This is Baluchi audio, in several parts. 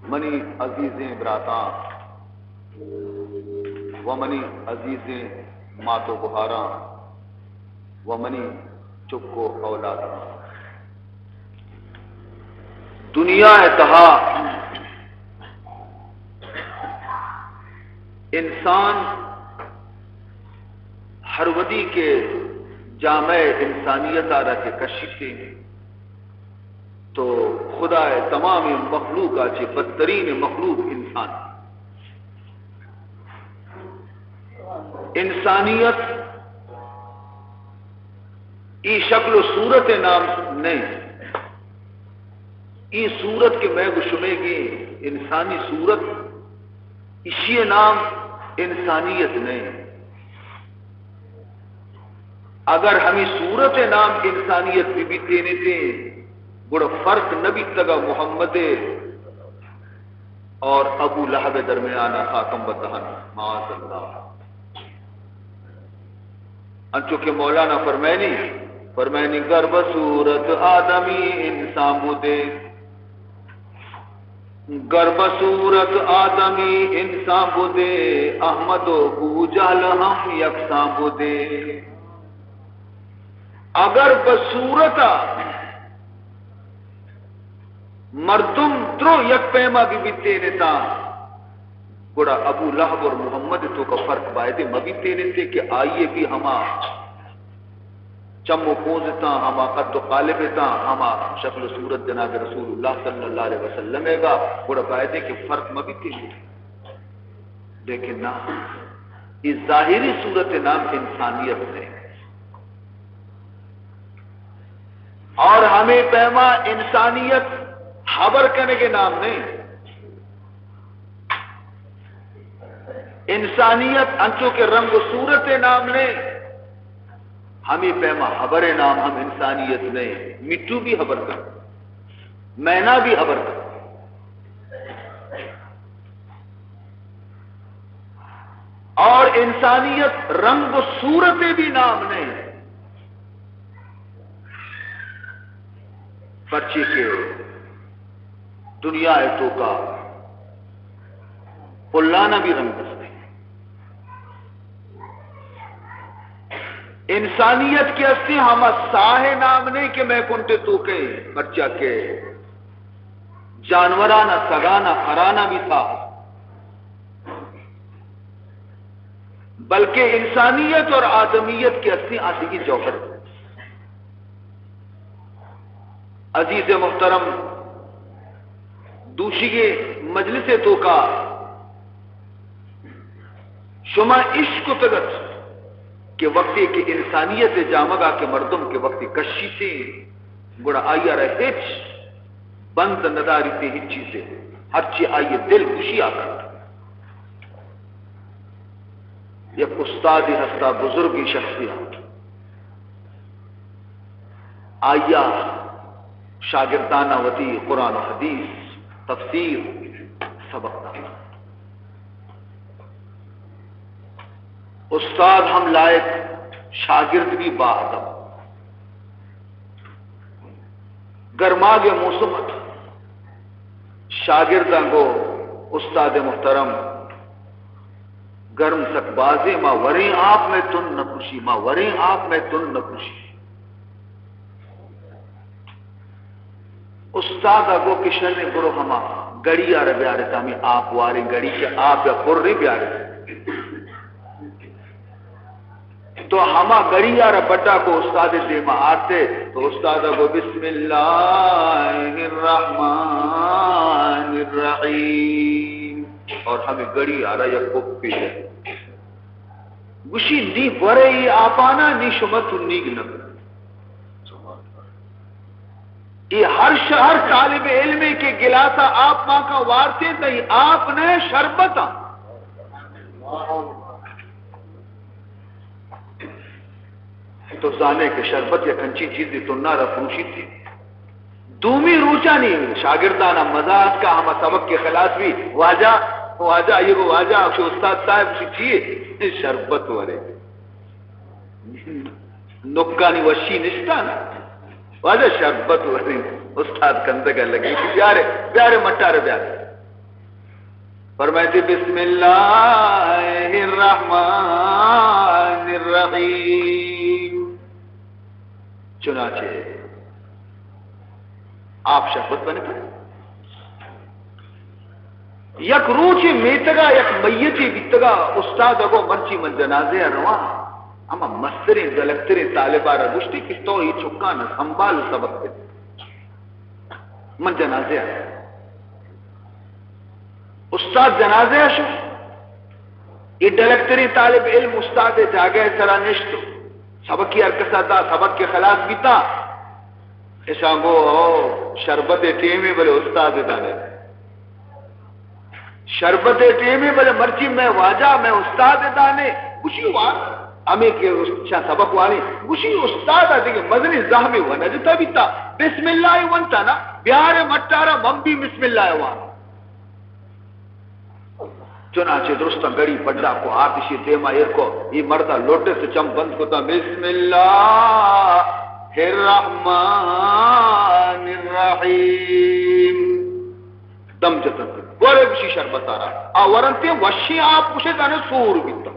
منی عزیزیں براتاں و منی عزیزیں مات و گہاراں و منی چک و اولاداں، دنیا ءِ تہا انسان ہر وھدی کہ جامہ انسانیت ءَ را کہ کشیت، تو خدا ءِ تمامیں مخلوق ءَ چہ بدترین مخلوق انسان۔ انسانیت ای شکل و صورت ءِ نام نہ اِنت۔ ای صورت کہ مئے گوں شمئے گی انسانی صورت، ایشی ءِ نام انسانیت نہ اِنت۔ اگر ہمے صورت ءِ نام انسانیت بہ بیتینتیں، گڑا فرق نہ بیتگا محمد ءِ اور ابو لہب ءِ درمیان ءَ۔ خاتم بدہن، معاذ اللہ۔ انچو کہ مولانا فرمائنی، فرمائنی، گر بہ صورت آدمی انسان بودے، گر بہ صورت آدمی انسان بودے، احمد و بو جہل ہم یکساں بودے۔ اگر بہ صورت ءَ مردم درو یک پیما بہ بیتینتاں، گڑا ابو لہب اور محمد ءِ توکا فرق بایدے مہ بیتینتے کہ آئی ءَ بھی ہما چم و پوز اتاں، ہما قد و قالب اتاں، ہما شکل و صورت جناب رسول اللہ صلی اللہ علیہ وسلم ءِ گا، گڑا بایدے کہ فرق مہ بیتینتے۔ لیکن نہ، اے ظاہری صورت ءِ نام انسانیت نہ اِنت۔ اور ہمے پیما انسانیت ہبر کنگ ءِ نام نہ اِنت۔ انسانیت انچو کہ رنگ و صورت ءِ نام نہ اِنت، ہمے پیما ہبر ءِ نام ہم انسانیت نہ اِنت۔ مٹھو بھی ہبر کنت، مینا بھی ہبر کنت۔ اور انسانیت رنگ و صورت ءِ بھی نام نہ اِنت، پرچے کہ دنیا ءِ توکا پلانا بھی رنگ است اِنت۔ انسانیت کہ است اِنت، ہما ساہ ءِ نام نہ اِنت کہ مئے کنٹ ءِ توکا اِنت، پرچا کہ جانورانا، سگانا، خرانا بھی ساہ است، بلکہ انسانیت اور آدمیت کہ است اِنت، آ دگہ جوہر اِنت۔ عزیز محترم، دوشیگیں مجلس ءِ توکا شما اشکتگ ات کہ وقتی کہ انسانیت ءِ جامگا کہ مردم کہ وقتی کشیتے، گڑا آئی ءَ را ہچ بند نداریتے، ہچ چیزے، ہرچی آئی ءِ دل گوشی آ کنت۔ یک استادے ہستا، بزرگیں شخصے ہست۔ آئی ءَ شاگرداناں وتی قرآن و حدیث، تفسیر سبق دات۔ استاد ہم لائق، شاگرد بھی با ادب۔ گرماگ ءِ موسم ات۔ شاگرداں گو استاد محترم، گرم سک بازیں، ما وریں آپ مئے تن نہ پرشی، ما وریں آپ مئے تن نہ پرشی۔ استاد ءَ گو کہ شریں، برو ہما گڑی ءَ را بیارت، ہمے آپ واریں گڑی کہ آپ ءَ پرے بیارت۔ تو ہما گڑی ءَ را بڈا کو استاد ءِ دیما آرتے، تو استاد ءَ گو بسم اللہ الرحمن الرحیم، اور ہمے گڑی ءَ را یک کپے دے۔ گوشی، نی ورے اے آپانا، نی شما تنیگ نہ۔ اے ہر شہر طالب علمے کہ گلاسا آپ مانکا وارتے، تئی آپ نہ، شربت آ۔ تو زانے کہ شربت یک انچیں چیزے تنا را پروشیت۔ دومی روچانی شاگردانا مزا اتکا، ہما سبق کہ خلاص بی، واجہ، واجہ، آئی گو واجہ، گوشی، استاد صاحب، گوشی، چیے؟ شربت ورے۔ نکانی وشی نشتا نا۔ واجہ شربت ورے۔ استاد کندگا لگی، بیارے، بیارے مٹارے بیارے۔ فرمائیتے، بسم اللہ الرحمن الرحیم۔ چنانچہ آپ شربت بنت۔ یک روچے میتگا یک میتے بیتگا، استاد گو مرچی من جنازے ءَ رواں۔ ہما مستریں ڈلکتریں طالبا را گوشتی کہ تو اے چکاں سنبھال و سبق بدے۔ من جنازے ءَ۔ استاد جنازے ءَ شت۔ اے ڈلکتریں طالب علم استاد ءِ جاگہ ءِ سرا نشت۔ سبقی ہر کسا دا، سبق کہ خلاص بیتا۔ اشاں گو، او، شربت ءِ ٹیمے بلے استاد ءَ دانے۔ شربت ءِ ٹیمے بلے مرچی مئے واجہ، مئے استاد ءَ دانے۔ گوشی وار، ہمے کہ اس-، شاں سبق وانی۔ گوشی استاد ءَ دگہ مزنیں زہمے و نہ جتا بیتا۔ بسم اللہ ءَ ونتا نا، بیار مٹارا من بھی بسم اللہ ءَ وان۔ چنانچہ درستاں گڑی پڈا کو، آپ اشی دیما ایر کو، اے مردا لوٹت، چم بند کتا، بسم اللہ الرحمن الرحیم۔ دم جتنت، گورے گوشی شربت آرا۔ آ ورنتے وشیں آپ گوشے زانے سور بیتا۔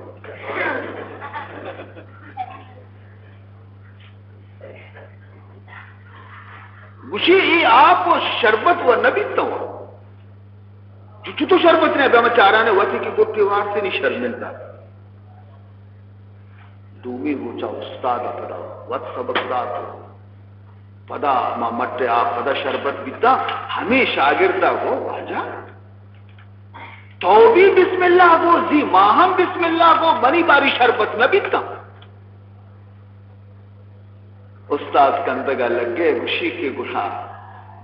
گوشی، اے آپ و شربت و نہ بیتا و۔ چو، چو تو شربت نے، بیا من چارانے وتی کہ گٹے وارتے نی شرمندہ۔ دومی روچا استاد پدا وت سبق دات۔ پدا ما مٹے آ پدا شربت بیتا، ہمے شاگردا گو، واجہ، تو بھی بسم اللہ گو، زی ما ہم بسم اللہ گو، منی باری شربت نہ بیتا۔ استاد کندگا لگے، گوشی کہ گڑا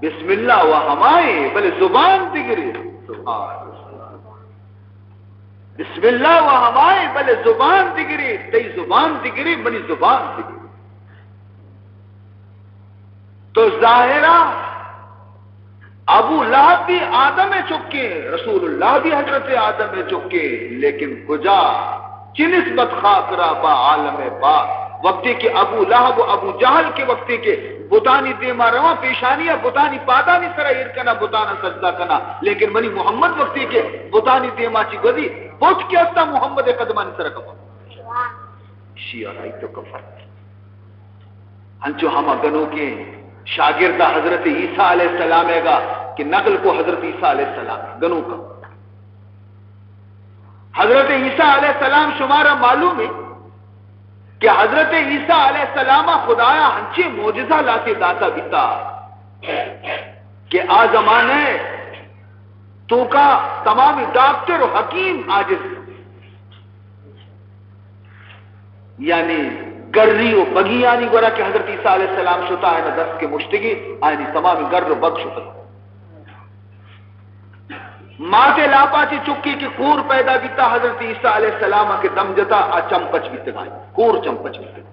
بسم اللہ و ہمائیں، بلے زبان دگرے۔ سبحان اللہ۔ بسم اللہ و ہمائیں، بلے زبان دگرے، تئی زبان دگرے، منی زبان دگرے۔ تو ظاہرا ابو لہب بھی آدم ءِ چکے، رسول اللہ بھی حضرت آدم ءِ چکے، لیکن کجا چہ نسبت خاک را با عالم پاک۔ وقتی کہ ابو لہب و ابو جہل کہ وقتی کہ بتانی دیما رواں، پیشانی ءَ بتانی پادانی سرا ایر کناں، بتانا سجدہ کناں، لیکن منی محمد وقتی کہ بتانی دیما چی گوزی، بت کہ استا محمد ءِ قدمانی سرا کپاں۔ شیعہ رائی تو کفر۔ انچو ہما گنوکیں شاگرد حضرت عیسیٰ علیہ السلام ءَ گا کہ نقل کو حضرت عیسیٰ علیہ السلام گنوکا۔ حضرت عیسیٰ علیہ السلام شمارا معلوم ہے کہ حضرت عیسیٰ علیہ السلام خدایا ہنچے معجزہ لاتے داتا بیتا کہ آ زمانے توکا تمام ڈاکٹر و حکیم عاجز۔ یعنی گری و بگیانی گورا کہ حضرت عیسیٰ علیہ السلام شتا، آئینا دست کہ مشتگی، آئینی تمام گر و بگ شتا۔ ماتے لاپا چی چکی کہ کور پیدا بیتا، حضرت عیسیٰ علیہ السلام کہ دم جتا، آ چم پچ بیتگا، کور چم پچ بیتگا۔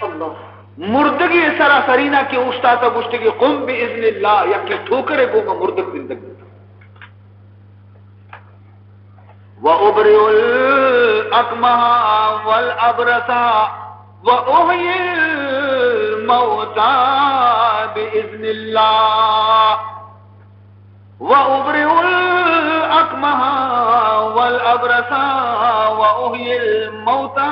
اللہ۔ مردگی سرا سرینا کہ اوشتاتا گوشتگی، قم باذن اللہ، یکی ٹھوکرے گوما مردگ زندگ بیتا۔ وأبرئ الأكمه والأبرص وأحيي الموتى بإذن الله۔ وأبرئ الأكمه والأبرص وأحيي الموتى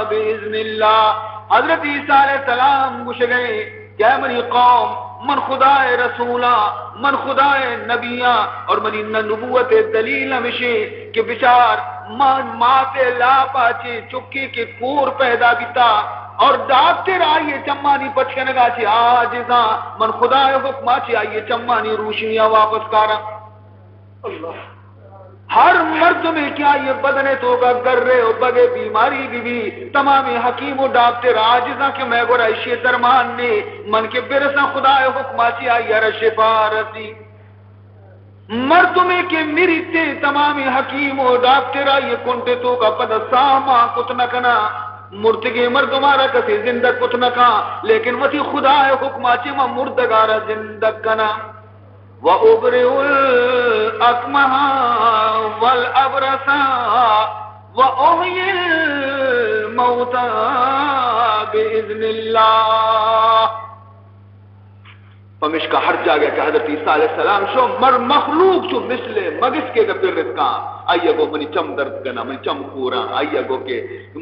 بإذن الله۔ حضرت عیسیٰ علیہ السلام گوشگئے کہ اے منی قوم، من خدا ءِ رسولاں، من خدا ءِ نبیاں، اور منی نبوت ءِ دلیل ہمشی کہ بچار، من مات ءِ لاپا چی چکی کہ کور پیدا بیتا، اور ڈاکٹر آئی ءِ چمانی پچ کنگا چی عاجزاں، من خدا ءِ حکما چی آئی ءِ چمانی روشنیاں واپس کاراں۔ اللہ۔ ہر مردمے کہ آئی ءِ بدن ءِ توکا گرے و بگے بیماری بہ بی، تمامیں حکیم و ڈاکٹر عاجزاں کہ مئے گورا اشی درمان نے، من کہ برساں خدا ءِ حکما چی آئی ءَ را شفا رسی۔ مردمے کہ مریتے، تمامیں حکیم و ڈاکٹر آئی ءِ کنٹ ءِ توکا پدا ساہ مان کت نہ کناں، مرتگیں مردما را کسے زندگ کت نہ کاں، لیکن وتی خدا ءِ حکما چی من مردگا را زندگ کناں۔ وأبرئ الأكمه والأبرص وأحيي الموتى بإذن الله۔ پمیشکا ہر جاگہ کہ حضرت عیسیٰ علیہ السلام شو، مر مخلوق چو مثل مگس کے گا پر رتکاں، آئی گو منی چم درد کنا، منی چم کوراں، آئی گو کہ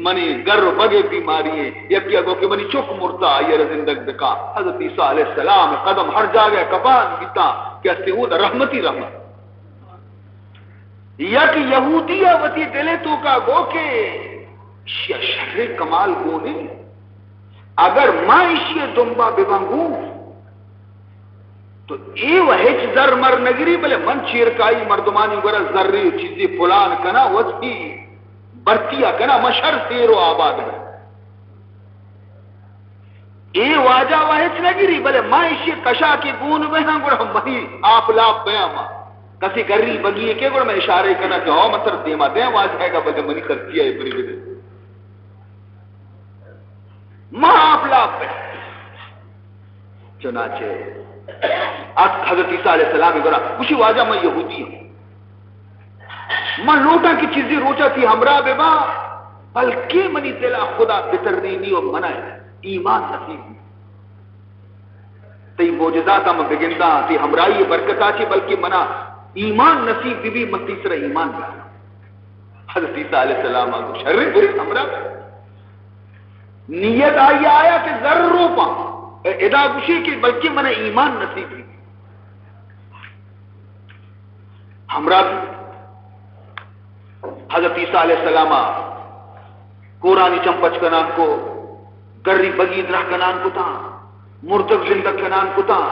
منی گر و بگے بیماری ہیں، یکی گو کہ منی چک مرتا، آئی را زندگ بکا۔ حضرت عیسیٰ علیہ السلام قدم ہر جاگہ کپان بیتا کہ استے او دا رحمتی رحمت۔ یک یہودی ء وتی دل ء توکا گو کہ ایشی ء شریں کمال گون انت، اگر ما ایشی ء دمبا بباں گوں تو اے و ہچ زر مر نگری، بلے من چیرکائی مردمانی گورا زری و چیزی پلان کنا، وتی برتیا کنا، من شر سیر و آباد بہ۔ اے واجہ و ہچ نہ گری، بلے ما ایشی کشا کہ گون بہاں، گڑا منی آپ لاپ بیاں ما۔ کسی گری بگی کے گڑا میں اشارے کنا کہ ہو مطلب دیما دے واجہ ہے گا، بلے منی خرچی ہے بری بدے۔ ما آپ لاپ بیاں۔ چنانچہ ات حضرت عیسیٰ علیہ السلام گڑا گوشی، واجہ من یہودی ہوں۔ من لوٹاں کہ چیزی روچا تی ہمراہ بباں، بلکہ منی دلا خدا بترینی و منا ایمان نصیب بی۔ تئی معجزاتا من بگنداں، تی ہمراہی برکتا چی بلکہ منا ایمان نصیب بی، بی من تی سرا ایمان بیاراں۔ حضرت عیسیٰ علیہ السلام آگو شر برے ہمراہ۔ نیت آئی آیا کہ زر روپاں، ادا گوشی کہ بلکہ منا ایمان نصیب بی۔ ہمراہ بی۔ حضرت عیسیٰ علیہ السلام ء کورانی چم پچ کنان کو، گری بگی درہ کنان کتاں، مردگ زندگ کنان کتاں،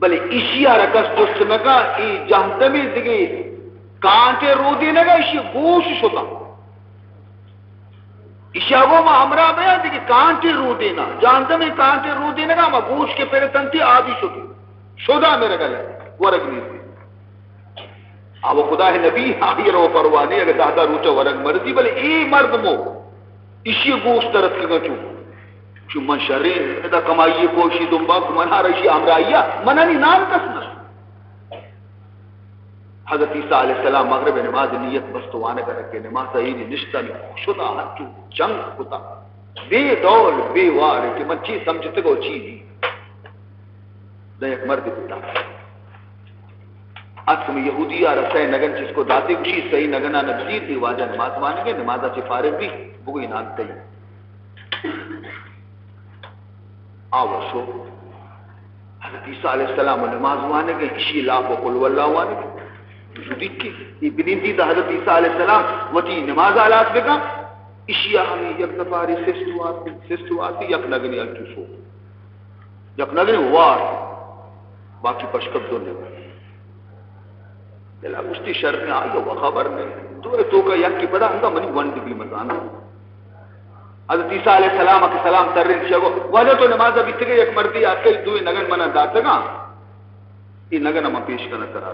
بلے ایشی ء را کس جست نہ کا، ای جہندمی دگے کانٹے رودینگا ایشی گوش شتاں۔ ایشی ء گو ما ہمراہ بیاں دگہ کانٹے رودینا، جہندمیں کانٹے رودینگا ما گوش کہ پرتنتی عادی شد۔ شدا میرا گل ورگ نیست۔ آ و خدا نبی آئی رو پرواہ نہیں، اگر دہ دہ روچہ ورگ مرضی، بلے اے مرد مو ایشی گوش درت کہ چو، چو من شریں ادا کمائی کوشی دنبا کو من ہر ایشی ہمراہی، منانی نام کس نہ۔ حضرت عیسیٰ علیہ السلام مغرب نماز نیت بست وانگ رکے، نماز عید نشتہ نی شدا ہنچو جنگ کتا، بے ڈول بے وار کہ من چی سمجھتگو چی نہیں۔ داں یک مردے بوتگ ات، ہمے یہودی ء را سئے نگن چست کو داتے، گوشی، سئے نگناں نہ بزیر، اے واجہ نماز وانگ ء، نماز ء چہ فارغ بی، بگو اے نان تئی۔ آ وشو حضرت عیسیٰ علیہ السلام ء نماز وانگ ء، اشی لاپ و قل واللہ وانگ ء۔ زودی کہ اے بنندی تہ حضرت عیسیٰ علیہ السلام وتی نماز ء ہلاس بکن، اشی ء ہمے یک دفعہ سست وارتی، سست وارتی، یک نگنے انچو سو۔ یک نگنے وار، باقی پشکپ دو نگنے۔ دلا گوشتی، شر نے آئی و خبر نے۔ تو اے توکا یکی پدا ہنگا منی ونڈ بی مزان۔ حضرت عیسیٰ علیہ السلام کہ سلام ترین شگو، واجہ تو نماز بیتگے، یک مردی آتکے دوئے نگن منا داتگاں۔ اے نگن من پیش کنہ ترا۔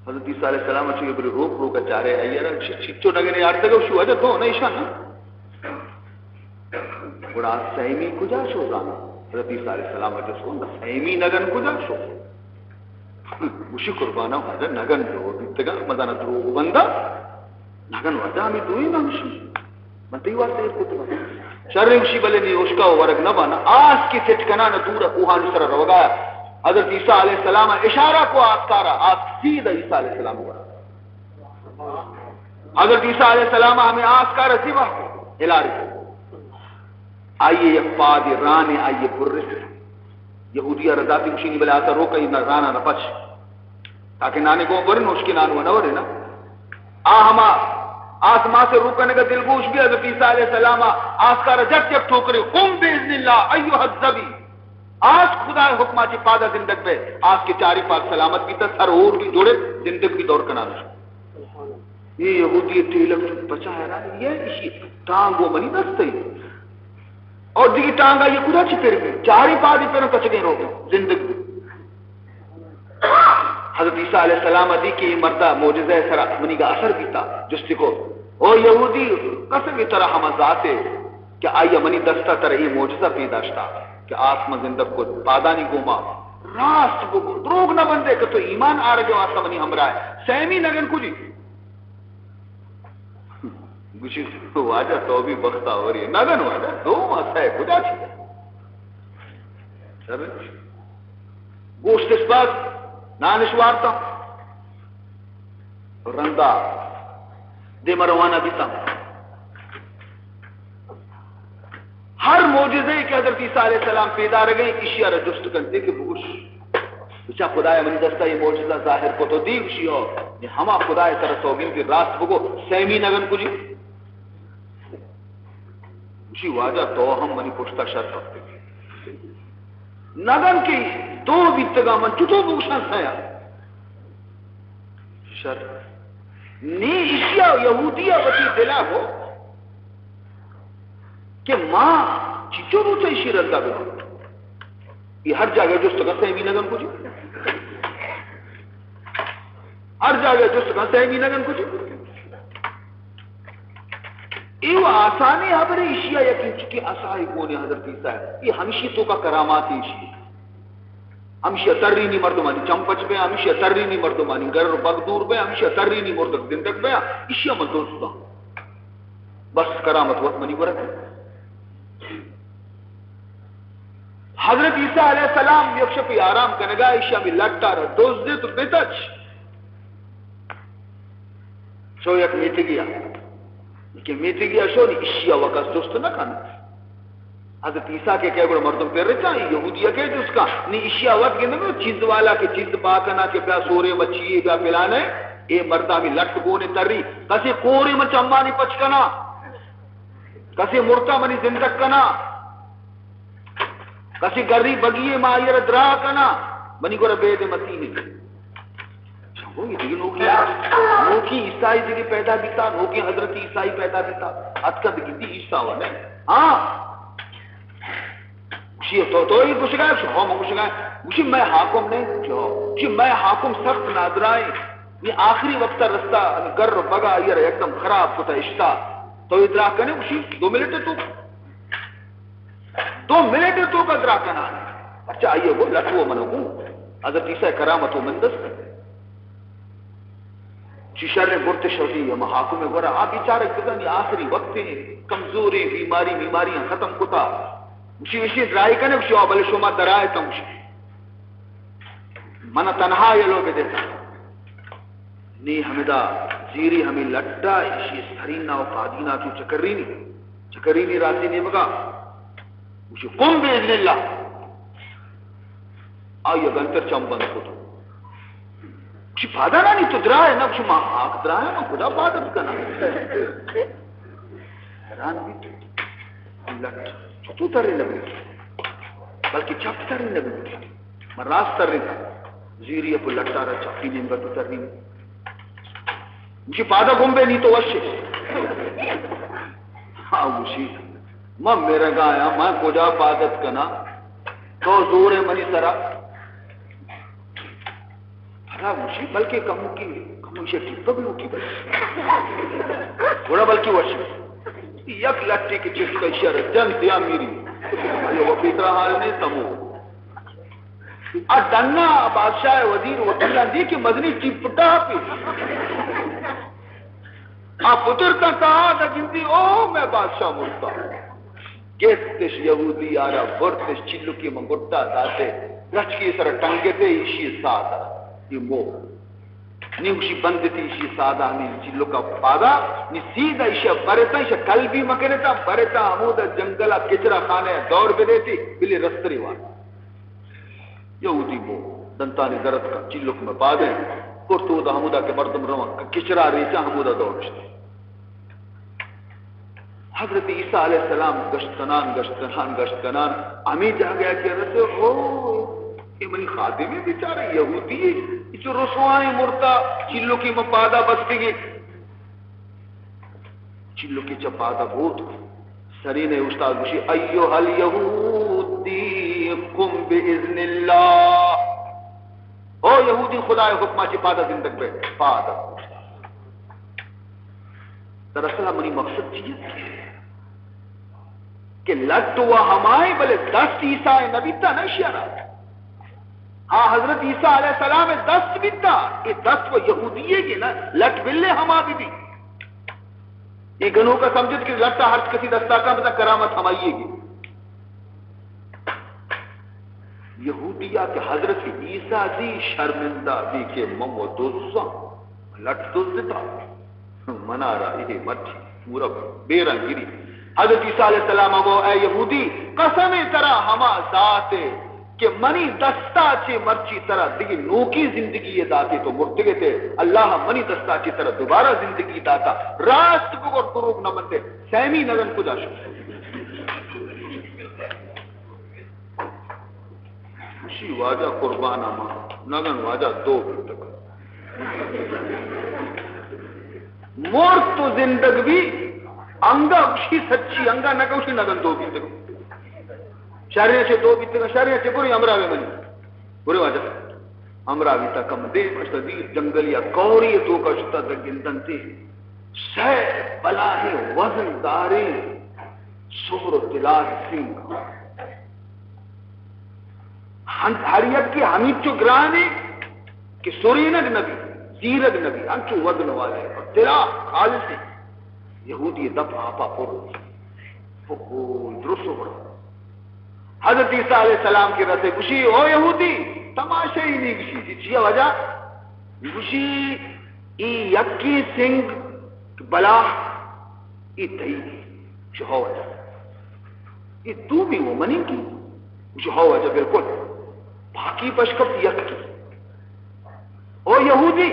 حضرت عیسیٰ علیہ السلام چو ابری روک روک چارے آئی را چچو نگنے آرتگو شو، اجا دو نہ ایشان نہ۔ گڑا سیمی کجا شو زانا؟ حضرت عیسیٰ علیہ السلام ء جست کن، سیمی نگن کجا شو؟ گوشی، قربانا واجہ نگن جو بیتگا، مزانا دروگ بندا، نگن واجہ ہمیں دوئیں نامشی۔ من تئی واسطہ ایر کتگا۔ شر گوشی، بلے نی اشکا و ورگ نہ بانا۔ آس کی سٹ کنان دور کوہانی سر روگا۔ حضرت عیسیٰ علیہ السلام اشارہ کو آسکارا، آس سیدھا عیسیٰ علیہ السلام ورا۔ حضرت عیسیٰ علیہ السلام ہمیں آسکار ذبح کو، ہلاری کو۔ آئیے یک پادی رانے آئیے برس۔ یہودی ء رضاتی گوشینی بلے آسا روک ای نہ رانا نہ پچ۔ تاکہ نانے گوں برن، اشکے نانو نہ ورے نا۔ آ ہما آس ماسے روکنگا دلگوش بی، حضرت عیسیٰ علیہ السلام آسکارا جت یک ٹوکرے، قم باذن اللہ ایھا الظبی۔ آس خدا حکما چی پادا زندگ بے، آس کے چاری پاد سلامت بیتا، سر اور بھی جوڑے، زندگ بھی دور کنان۔ اے یہودی ٹیلک پچا حیران، یہ اشی ٹانگ و منی دست ہے۔ اور دیگی ٹانگا یہ کجا چی پر بھی، چاری پادی پر کچگیں رو، زندگ بھی۔ حضرت عیسیٰ علیہ السلام دی کہ یہ مردہ معجزہ سرا منی کا اثر بیتا، جستی کو، او یہودی، قسم ترا ہما ذات ہے کہ آئی منی دستا ترا یہ معجزہ پیداشتا کہ آس من زندگ کو پادانی گوما۔ راست بگو، دروگ نہ بندے کہ تو ایمان آرگے واسطہ منی ہمراہ ہے۔ سیمی نگن کجی؟ گوشی، واجہ تو بھی بختاوری۔ نگن واجہ، دو ماہ سہ کجا چی؟ گوشت اش پاد، نان اش وارتا، رندا دیما روانہ بیتا۔ ہر معجزہ کہ حضرت عیسیٰ علیہ السلام پیدارگیں، ایشی ءَ را جست کنتے کہ بگوش، بچا خدایا منی دستا یہ معجزہ ظاہر کو تو دی؟ گوشی ہو، یہ ہما خدایا ترا سوگندی، راست بگو، سیمی نگن کجی؟ گوشی واجہ تو ہم منی پشتا شر کپتے۔ نگن کہ دو بیتگا، من چطور بگوشاں سیا؟ شر۔ نی ایشیا یہودیا وتی دلا گو کہ ما چچو روچا ایشی رندا ببا۔ یہ ہر جاگہ جست کن سیمی نگن کجی۔ ہر جاگہ جست کن سیمی نگن کجی۔ اے و آسانی حبرے، ایشیا یک انچکیں عصائے گون حضرت عیسیٰ۔ یہ ہمشی توکا کرامات ایشی۔ ہمشی ترینی مردمانی چم پچ بیا، ہمشی ترینی مردمانی گر و بگ دور بیا، ہمشی ترینی مردک زندگ بیا، ایشیا من دوست داں۔ بس کرامت وت منی ورگ۔ حضرت عیسیٰ علیہ السلام یک شپی آرام کنگا، ایشی ہمیں لٹا را دزدت و بتچ۔ شو یک میتگیا، کہ میتگیا شو نی ایشیا وکس جست نہ کن۔ حضرت عیسیٰ کہ کہ گڑا مردم پر رچا، یہودیا کہ جست کا، نی ایشیا وت گندگو چیز والا کہ چیز با کنا کہ بیا سورے مچی بیا پلانے، اے مردامی لٹ گونے تری، کسی کورے من چمانی پچ کنا، کسی مرتا منی زندگ کنا، کسی گری بگی ما آئی را درا کنا، منی گورا بید مسیح۔ وہ یہ دیگه نوکی، نوکی عیسائی دیگه پیدا بیتا، نوکی حضرت عیسائی پیدا بیتا، اتکا دیگه دی عیسیٰ و نه۔ ہاں۔ گوشی تو، تو یہ گوشگا، گوشی ہاں من گوشگا۔ گوشی میں حاکم نے، گوشی ہاں۔ گوشی میں حاکم سخت نادرائیں۔ یہ آخری وقت رستہ گر بگا یہ یکدم خراب کتا اشتا۔ تو ادرا کنے، گوشی دو منٹ تو دو منٹ تو کا درا کنان۔ اچھا، آئیے گو لٹو منو گو۔ حضرت عیسیٰ کرامت و من دست۔ چی شر برت شودی ہم حاکم گورا، آ بیچارہ بزنی آخری وقت ہیں، کمزوری، بیماری، بیماری ختم کتا۔ گوشی، گوشی، ڈرائی کنے، گوشی، آ بلے شما درائے تم، گوشی۔ من تنہا یلو بدے۔ نی ہمدا زیری ہمیں لٹا، ایشی سرینا و پادینا چو چکرینی، چکرینی راتی نیمگا۔ گوشی، قم باذن اللہ۔ آئی گنتر چم بند کتو۔ گوشی، پادا نانی تو درائے نا؟ گوشی، ما آک درائے، ما خدا پادت کنا۔ حیران بیت۔ لٹ چتو ترے نبی، بلکہ چپ ترے نبی۔ من راست تریناں۔ زیری اپو لٹا را چپی نیمگا تو ترین۔ گوشی، پادا گم بے نی تو وشے۔ ہاں گوشی، من مرگا آیا، من کجا پادت کنا؟ تو زور ہے منی سرا۔ پدا گوشی، بلکہ کمو کی، کمو ایشی ٹیپگ لوٹی بلکہ۔ گڑا بلکہ وشی۔ یک لٹے کہ چست کا اشارہ جن دیا میری۔ یہ وہ پیترا حال نہیں تمو۔ آ ڈنا بادشاہ وزیر وکیلاں دی کہ مزنی ٹپ ٹاپ۔ آ پتر کا کہا دا گندی، او میں بادشاہ مرتا۔ گپتش یہودی آرا برتش چلکی من گٹا داتے۔ رچکی سر ٹنگتے ایشی ساتا۔ یہ مو۔ نی گوشی بندتی ایشی سادا ہمیں چلکا پادا، نی سیدھا ایشی برتا، ایشی کل بھی مکنتا، برتا ہمودا جنگلا کچرا خانے دور بدیتی، بلی رستری وار۔ یہودی بو، دنتانی درد کا، چلک میں پادے، کرتو دا ہمودا کہ مردم رواں، کچرا ریچا ہمودا دور شتے۔ حضرت عیسیٰ علیہ السلام گشت کنان، گشت کنان، گشت کنان، ہمیں جاگہ کہ رسے، او، یہ منی خادم ہے بیچارہ، یہودی ہے، یہ چو رسوائیں مرتا، چلو کی مپادا بستگی۔ چلو کی چپادا بوت، سرینے استاد گوشی، ایها الیهودی قم باذن الله۔ او یہودی، خدائے حکما چی پادا زندگ بے، پادا۔ دراصل منی مقصد چی ہے کہ لٹ و ہمائیں، بلے دست عیسیٰ نبی تا نہ شیرا۔ ہاں، حضرت عیسیٰ علیہ السلام دست بیتا، یہ دست و یہودی ہے کہ نا، لٹ بلے ہما بھی بھی۔ یہ گنوکا سمجھت کہ لٹا ہر کسی دستا کا بتا کرامت ہمائی ہے۔ یہودیا کہ حضرت عیسیٰ دی، شرمندہ بی کہ من و دزاں، لٹ دزتا، منارا اے مرچی پورا بیران گری۔ حضرت عیسیٰ علیہ السلام گو، اے یہودی، قسم ترا ہما ذات کہ منی دستا چے مرچی ترا دگی نوکی زندگی داتے، تو مرتگے تے، اللہ منی دستا چے ترا دوبارہ زندگی داتا، راست بگو، دروگ نہ بندے، سیمی نگن کجا شو؟ گوشی، واجہ قربان آ ما، نگن واجہ دو بیتگ۔ مرت و زندگ بی، انگا گوشی سچی، انگا نہ گوشی نگن دو بیتگ۔ شریں چے دو بیتگ، شریں چے برے ہمراہ بے منی۔ برے واجہ۔ ہمراہ بیتا کم دے، پشت دیر جنگل یا کوری توکا شتا، در گندن تے سہ بلاہیں وزن داریں سہر و طلائے سنگ۔ ہن-، ہر یکے ہمینچو گرانے کہ سرینگ نبی، زیرگ نبی، انچو وزن والے، طلا خالص۔ یہودی دپ آپا پر، پکول درست ہو پڑا۔ حضرت عیسیٰ علیہ السلام کے رسے، گوشی، او یہودی، تماشا ہی نہیں، گوشی، جی چیا وجہ؟ گوشی، ای یکی سنگ بلاہ، ای تئی، گوشی، ہو وجہ۔ ای دومی و منی کی؟ گوشی، ہو واجہ، بالکل۔ باقی پشکپت یک کی۔ او یہودی،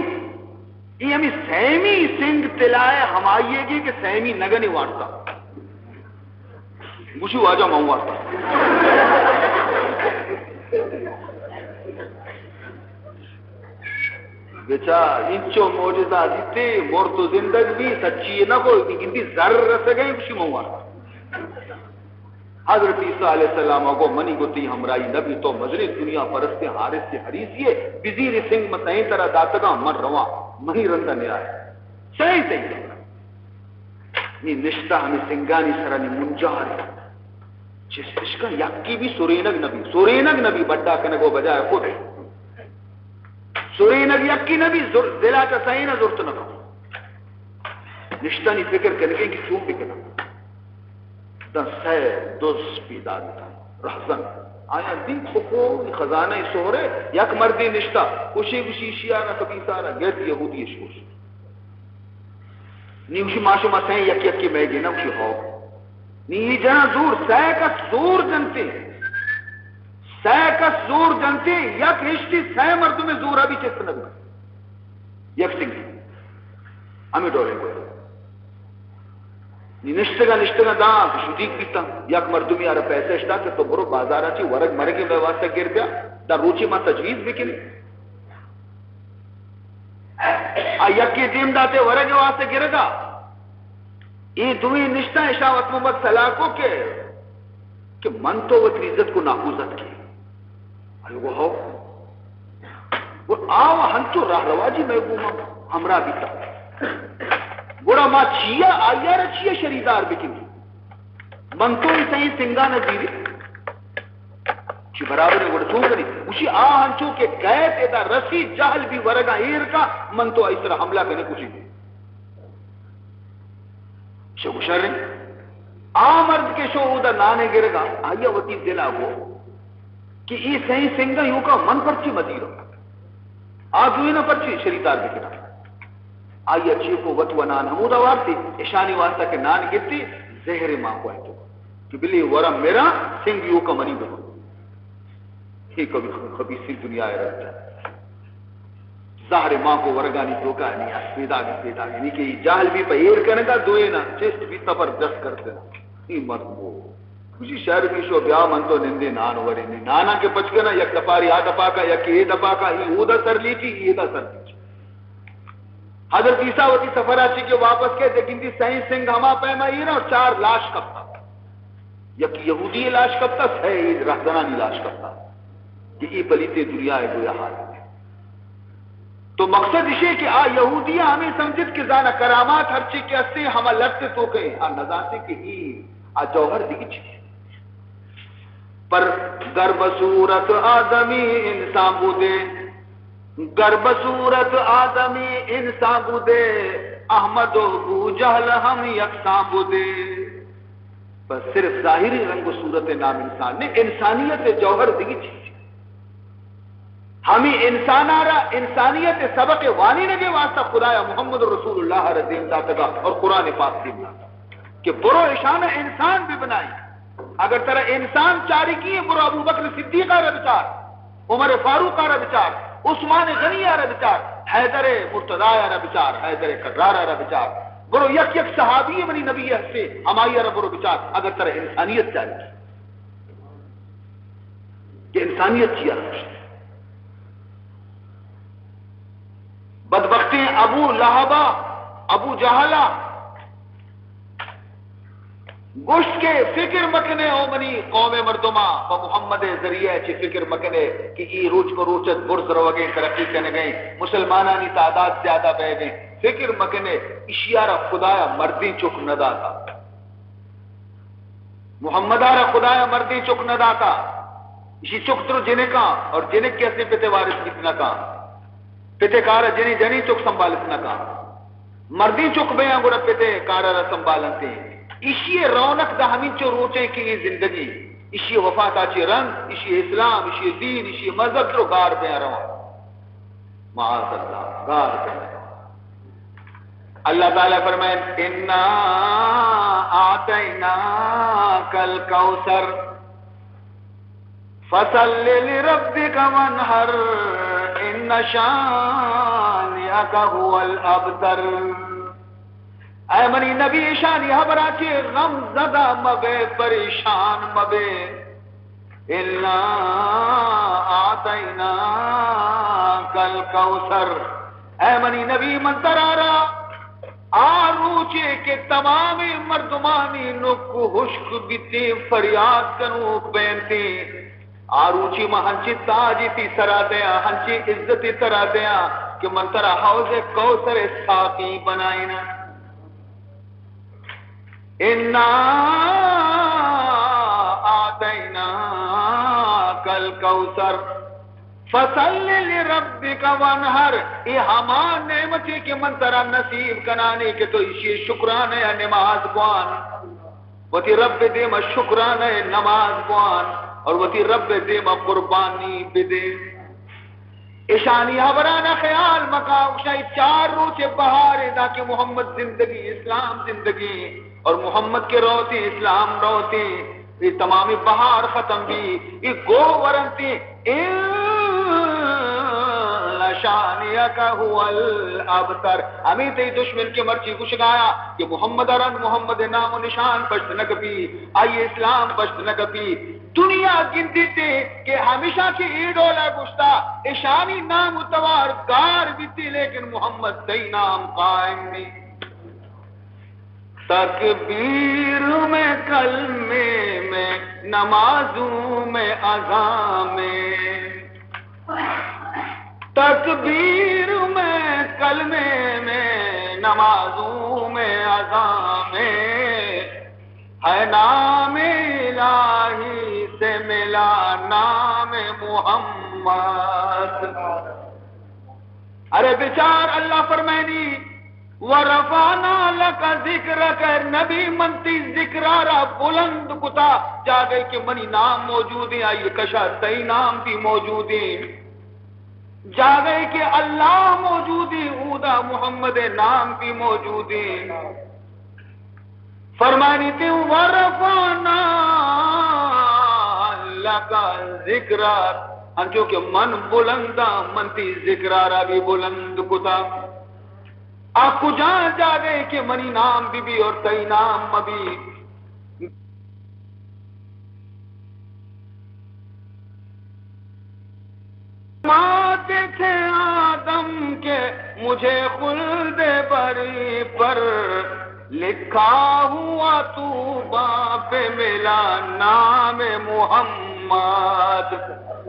ای ہمی سیمی سنگ طلائے ہمائیے گی کہ سیمی نگنی وارتا۔ گوشی، واجہ من وارتا۔ بچار، انچو معجزہ دیتے، مرت و زندگ بی، سچی نہ کو، گندی زر رسگئے، گوشی من وارتا۔ حضرت عیسیٰ علیہ السلام گو، منی گو تئی ہمراہی نبی، تو مزنیں دنیا پرستیں حارس حریصی ئے، بزیر سنگ من سئیں ترا داتگاں، من رواں، منی رندا نیائے۔ سئیں تئی ہمراہ۔ نی نشتہ ہمے سنگانی سرا نی منجار۔ چست اشکن یکی بی سرینگ نبی، سرینگ نبی، بڈا کنگ و بجائے خود۔ سرینگ یکی نبی، زر-، دلا چہ سئینا زرت نکن۔ نشتانی فکر کنگیں کہ چون بکناں۔ داں سئے دز پیدا بوتاں، رہزن۔ آیاں دیت پکو خزانہ سہرے، یک مردے نشتا، کشے گوشی ایشی آنا کبیسارا، گرد یہودی اش کشت۔ نی گوشی ما شما سئیں یک یکی مئے گینا، گوشی ہو۔ نی ای جنا زور، سئے کس زور جنتے۔ سئے کس زور جنتے، یک ہشتی سئے مردم زورا بی چست نبی۔ یک سنگی۔ ہمے ڈولیں گوشت۔ نی نشتگا، نشتگا داں شدیگ بیتاں۔ یک مردمی آرا پیسہ اشتا کہ تو برو بازارا چی ورگ مرگی مئے واسطہ گر بیا، داں روچی ما تجویز بکنی۔ آ یکی دیم داتے ورگ واسطہ گرگا۔ اے دوئیں نشتاں، اشاں وت مبت سلاہ کو کہ، کہ من تو وتی عزت کو ناکوزت کی۔ آئی گو ہو۔ گڑا آ و ہنچو راہ رواجی مئے گوما ہمراہ بیتا۔ گڑا ما چیا آئی ء را چیا شریدار بکنی؟ من تو اے سئیں سنگان ء زیری۔ چی برابر گڑا چون کنی؟ گوشی آ ہنچو کہ کئیت ادا رسی جہل بی ورگا ایر کا، من تو آئی سرا حملہ کنی کشی۔ چہ گوشریں آ مرد کہ شو اودا نانے گرگا، آئی ء وتی دل ء گو کہ اے سئیں سنگاں یوکا من پرچی مزیروں؟ آ دوئیناں پرچی شریدار بکناں؟ آئی ء چیکو وت و نان ہمودا وارتی، اشانی واسطہ کہ نان گپتی، زہر مان کو ایتو کہ بلی ورا میرا سنگ یوکا منی بکن۔ اے کبھی خبیثی دنیا ء رد۔ زہر ماں کو ورگانی توکا نی اس پیداگ پیداگ، یعنی کہ اے جہل بی پہ ایر کنگا دوئینا چست بی تبر دست کرتے۔ اے مرد بو۔ کجی شہر بی شو بیا من تو نندے نان ورے نی۔ نانا کہ پچ کنا یک دپاری آ دپاکا، یک اے دپاکا، اے اودا سر لیچی، اے دا سر لیچی۔ حضرت عیسیٰ وتی سفر ء چی کہ واپس کئے، دگندی سئیں سنگ ہما پیما ایرا اور چار لاش کپتا۔ یک یہودی لاش کپتا، سئے رہزنانی لاش کپتا کہ اے پلیتے دنیا ء گویا حال۔ تو مقصد اشے کہ آ یہودی ہمیں سمجھت کہ زانا کرامات ہرچی کہ استے ہما لٹ تو کئے، آ نزانتے کہ اے آ جوہر دیگی چیز۔ پر گر بصورت آدمی انسان بودے، گر بصورت آدمی انسان بودے، احمد و بو جہل ہم یکسان بودے۔ پر صرف ظاہری رنگ و صورت نام انسان نے، انسانیت جوہر دیگی چیز۔ ہمے انسانارا انسانیت سبق وانینگے واسطہ خدایا محمد رسول اللہ را دیم داتگا اور قرآن پاک دیم داتا کہ برو اشانا انسان بہ بنائی۔ اگر ترا انسان چارگی ہے، برو ابو بکر صدیق را بچار، عمر فاروق را بچار، عثمان غنی را بچار، حیدر مرتضی را بچار، حیدر کرار را بچار، برو یک یک صحابی منی نبی ہستے ہمائی را برو بچار، اگر ترا انسانیت چارگی کہ انسانیت چیا نوشت۔ بدبختیں ابو لہبا، ابو جہلا گوشت کہ فکر مکنے او منی قوم مردما، پہ محمد ذریعہ چی فکر مکنے کہ ای روچ پہ روچ برز روگیں، ترقی کنگیں، مسلمانانی تعداد زیادہ بیگیں، فکر مکنے، اشیارا خدایا مردیں چک نہ داتا۔ محمد ء را خدایا مردیں چک نہ داتا۔ اشی چک درو جنکاں اور جنک کہ اسے پتے وارث بیت نہ کاں۔ پتے کارا جنی جنی چک سنبھالت نہ کاں۔ مردیں چک بیاں گڑا پتے کارا را سنبھالنتے۔ اشی رونق دا ہمینچو روچیں کہ یہ زندگی، اشی وفاتا چی رند، اشی اسلام، اشی دین، اشی مذہب درو گار بیاں رواں۔ معاذ اللہ، گار کنگ۔ اللہ تعالی فرمائے، انا اعطیناک الکوثر فصل لربک وانحر ان شانئک هو الابتر۔ اے منی نبی، اشانی حبرا چی غم زدہ مبے، پریشان مبے۔ انا اعطیناک الکوثر۔ اے منی نبی، من ترا را آ روچے کہ تمامیں مردمانی نک ہشک بیتیں، فریاد کنوک بینتیں، آ روچی ما ہنچیں تاجی تی سرا دیاں، ہنچیں عزتی ترا دیاں کہ من ترا حوض کوثر ساقی بنائیناں۔ انا اعطیناک الکوثر فصل لربک وانحر۔ اے ہما نعمتے کہ من ترا نصیب کنانے کہ تو ایشی شکرانہ یا نماز بوان، وتی رب دیما شکرانہ نماز بوان اور وتی رب دیما قربانی بدے۔ اشانی حبرانا خیال مکا، گوشاں اے چار روچ بہارے، داں کہ محمد زندگی، اسلام زندگی، اور محمد کہ روتیں، اسلام روتیں، اے تمامی بہار ختم بی، اے گو ورنتیں، ان شانئک هو الابتر۔ ہمیں تئی دشمن کہ مرچی گشگایا کہ محمد ء رند محمد ء نام و نشان پشت نہ کپی، آئی اسلام پشت نہ کپی۔ دنیا گندیت کہ ہمیشاں کہ اے ڈولا گوشتا، اشانی نام و توار گار بیتی، لیکن محمد تئی نام قائم بی۔ تکبیر میں، کلمے میں، نمازوں میں، اذاں میں۔ تکبیر میں، کلمے میں، نمازوں میں، اذاں میں، ہے نام الہی سے ملا نام محمد۔ ارے بچار، اللہ فرمائنی، ورفعنا لک ذکرک، اے نبی، من تئی ذکرا را بلند کتا، جاگہے کہ منی نام موجود ہیں، آئی کشا تئی نام بھی موجود ہیں۔ جاگہے کہ اللہ موجود ہیں، اودا محمد نام بھی موجود ہیں۔ فرمانی تی، ورفعنا لک ذکرک، انچو کہ من بلنداں، من تئی ذکرا را بھی بلند کتا۔ آ کجا جاگہے کہ منی نام بی بی اور تئی نام مبی؟ فرماتے تھے آدم کہ مجھے خلد بری پر، لکھا ہوا طوبیٰ پہ ملا نام محمد،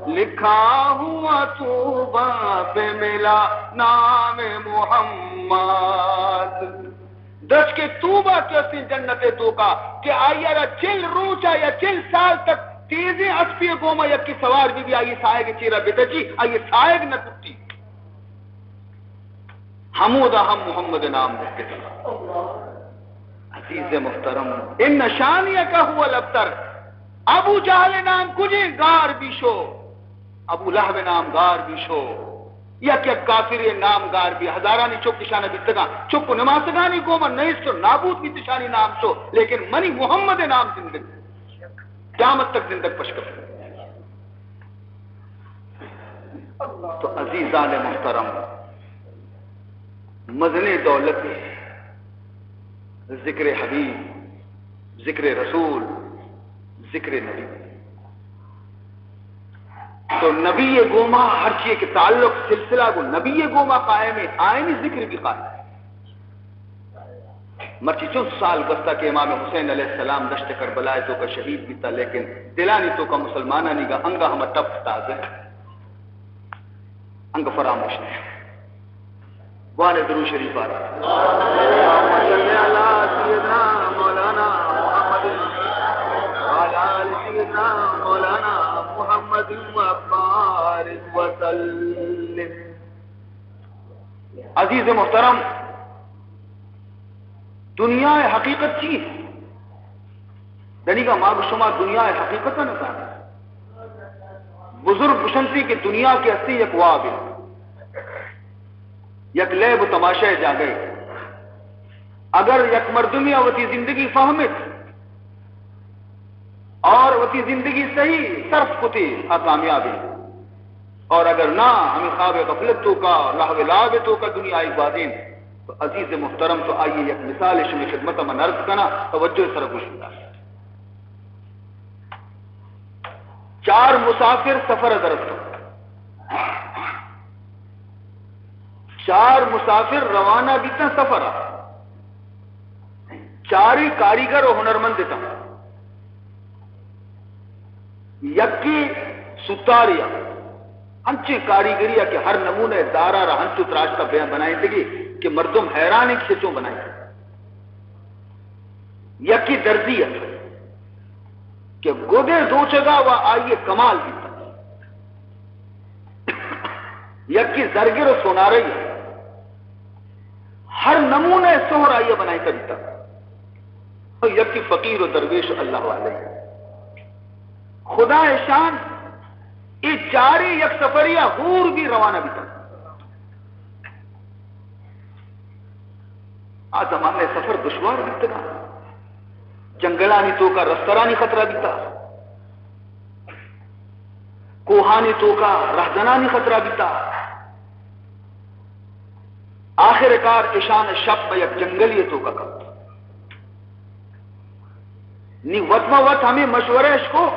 لکھا ہوا طوبیٰ پہ ملا نام محمد۔ درچکے طوبیٰ کہ استیں جنت ء توکا کہ آئی ء را چل روچا یا چل سال تک تیزیں اسپی ء گوما یکے سوار بی بی، آئی ساہگ ء چیرا بدجی، آئی ساہگ نہ کٹی۔ ہمودا ہم محمد نام بکتا۔ عزیز محترم، ان شانئک هو الابتر۔ ابو جہل نام کجیں گار بیشو۔ ابو لہب نامگار بی شو، یک یک کافر نامگار بی، ہزارانی چک اشانا بیتگاں، چک و نماسگانی گوما نیست و نابود بیت اشانی نام شو، لیکن منی محمد نام زندگ، قیامت تک زندگ پش کپی۔ تو عزیزان محترم، مزنیں دولتے ذکر حبیب، ذکر رسول، ذکر نبی۔ تو نبی گوما ہرچی کہ تعلق، سلسلہ گو نبی گوما قائم ہے، آئینی ذکر بھی قائم ہے۔ مرچی چون سال گوستا کہ امام حسین علیہ السلام دشت کربلا تو کا شہید بیتا، لیکن دلانی تو کا مسلمانانی گا انگا ہم ٹپ تازہ، انگا فراموش نہیں۔ بوان درود شریف آرا۔ اللهم صل على سيدنا مولانا محمد وعلى آل سيدنا مولانا محمد وبارك وسلم۔ عزیز محترم، دنیا حقیقت چی؟ دنیگا ما گو شما دنیا حقیقت نہ زانیں۔ بزرگ گشنتی کہ دنیا کہ ہستی یک واب ہے، یک لیب و تماشا جاگہ ہے۔ اگر یک مردمی وتی زندگی فہمت اور وتی زندگی صحیح صرف کتی، آ کامیاب ہے۔ اور اگر نہ، ہمیں خواب غفلت تو کا، لہو لعب تو کا دنیا ایک بازین، تو عزیز محترم، تو آئیے یک مثال شمی خدمت من عرض کنا، توجہ سر گوش بدار۔ چار مسافر سفر درست۔ چار مسافر روانہ بیتاں سفر ءَ۔ چاری کاریگر و ہنرمند اتاں۔ یکی ستاریا، انچیں کاریگری ءَ کہ ہر نمونہ دارا را انچو تراشتا بیان بنائینتگی کہ مردم حیران انت کہ چون بنائینتگ۔ یکی درزی ات کہ گدے دوچگا و آئی کمال بیتا۔ یکی زرگر و سونارئی ات، ہر نمونہ سہر آئی بنائیتا بیتا۔ یکی فقیر و درویش و اللہ والے۔ خدا شان اے چاریں یک سفریا ہور بھی روانہ بیتا۔ آ زمانہ سفر دشوار بیتگا۔ جنگلانی توکا رسترانی خطرہ بیتا، کوہانی توکا رہزنانی خطرہ بیتا۔ آخر کار اشان شپ یک جنگلی توکا کپت۔ نی وت ما وت ہمیں مشورہ اش کو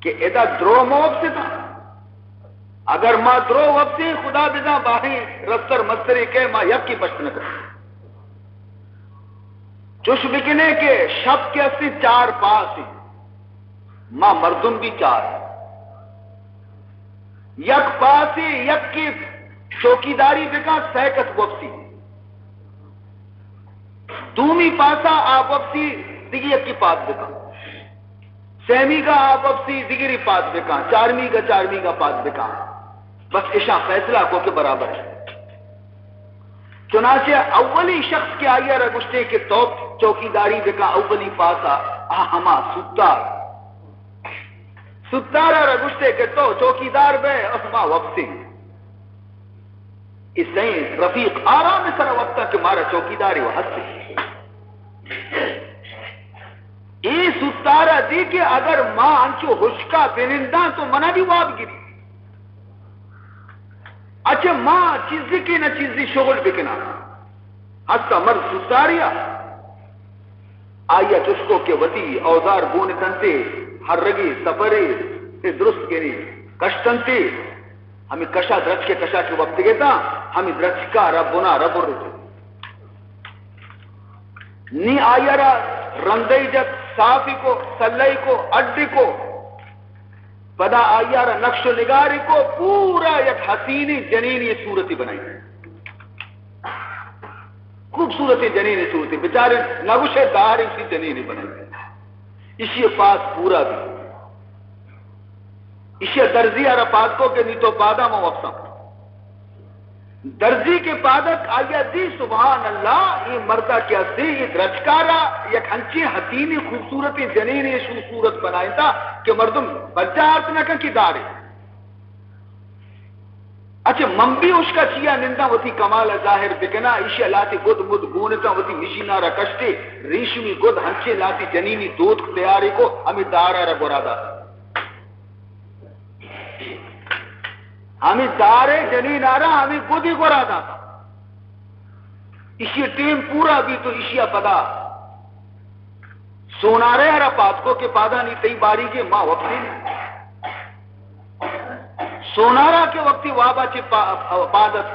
کہ ادا درو ما وپستا۔ اگر ما درو وپسیں، خدا بزاں باہیں رستر مسترے کہ ما یکی پشت نہ کریں۔ چوش بکنے کہ شپ کہ ہستی چار پاس ہیں، ما مردم بھی چار ہیں۔ یک پاسے یکی چوکیداری بکن، سہ کس وپسی۔ دومی پاسا آ وپسی، دگی یکی پاد بکن۔ سیمیگا آ وپسی، دگری پاد بکن۔ چارمیگا، چارمیگا پاد بکن۔ بس اشاں فیصلہ کو کہ برابر ہے۔ چنانچہ اولی شخص کہ آئی را گشتے کہ تو چوکیداری بکن اولی پاسا، آ ہما ستار۔ ستارا را گشتے کہ تو چوکیدار بے، اور ما وپسی۔ اے سئیں رفیق آرام سر وپتا کہ مارا چوکیداری و ہستے۔ اے ستارا دی کہ اگر ما انچو ہشکا بننداں تو منا بھی واب گری۔ اچھا ما چیزی کہ نہ چیزی شغل بکنا۔ ہستا مرد ستاریا۔ آئی ءَ چست کو کہ وتی اوزار گون اتنت ءُ ہرگی سپرے ءَ درست گنی کشتنت ءُ ہمے کشا درچک ءِ کشا کہ وپتگ اتاں، ہمے درچک ءَ را بنا را برت۔ نی آئی ءَ را رندئی جت، صافی کو، سلئی کو، اڈی کو۔ پدا آئی ءَ را نقش و نگاری کو، پورا یک حسینیں جنینی صورتی بنائی۔ خوبصورتیں جنینی صورتی، بچارے نگوشے دار ایشی جنینی بنائی۔ ایشی پاس پورا بی۔ ایشی درزی ءَ را پاد کو کہ نی تو پادا ما وپساں۔ درزی کہ پاد اتک، آئی ءَ دی، سبحان اللہ، اے مرد ءَ کہ ہستے، اے درچکار ءَ یک ہنچیں حسینیں خوبصورتیں جنینے شو صورت بنائینتا کہ مردم پجا آرت نہ کن کہ دارے۔ اچھا، من بھی اشکا چیا ننداں، وتی کمال ءَ ظاہر بکناں، ایشی ءَ لہتے گد مد گون اتاں، وتی مشین ءَ را کشتے، ریشمی گد ہنچیں لہتے جنینی دوتک تیارے کو، ہمے دار ءَ را گورا دات۔ ہمے دار ءِ جنین ءَ را ہمے گدی گورا دات۔ ایشی ٹیم پورا بیت و ایشی ءَ پدا سونارے ءَ را پاد کو کہ پادانی تئی باریگے ما وپسیں۔ سونارا کہ وقتی وابا چہ پا-، پاد ات،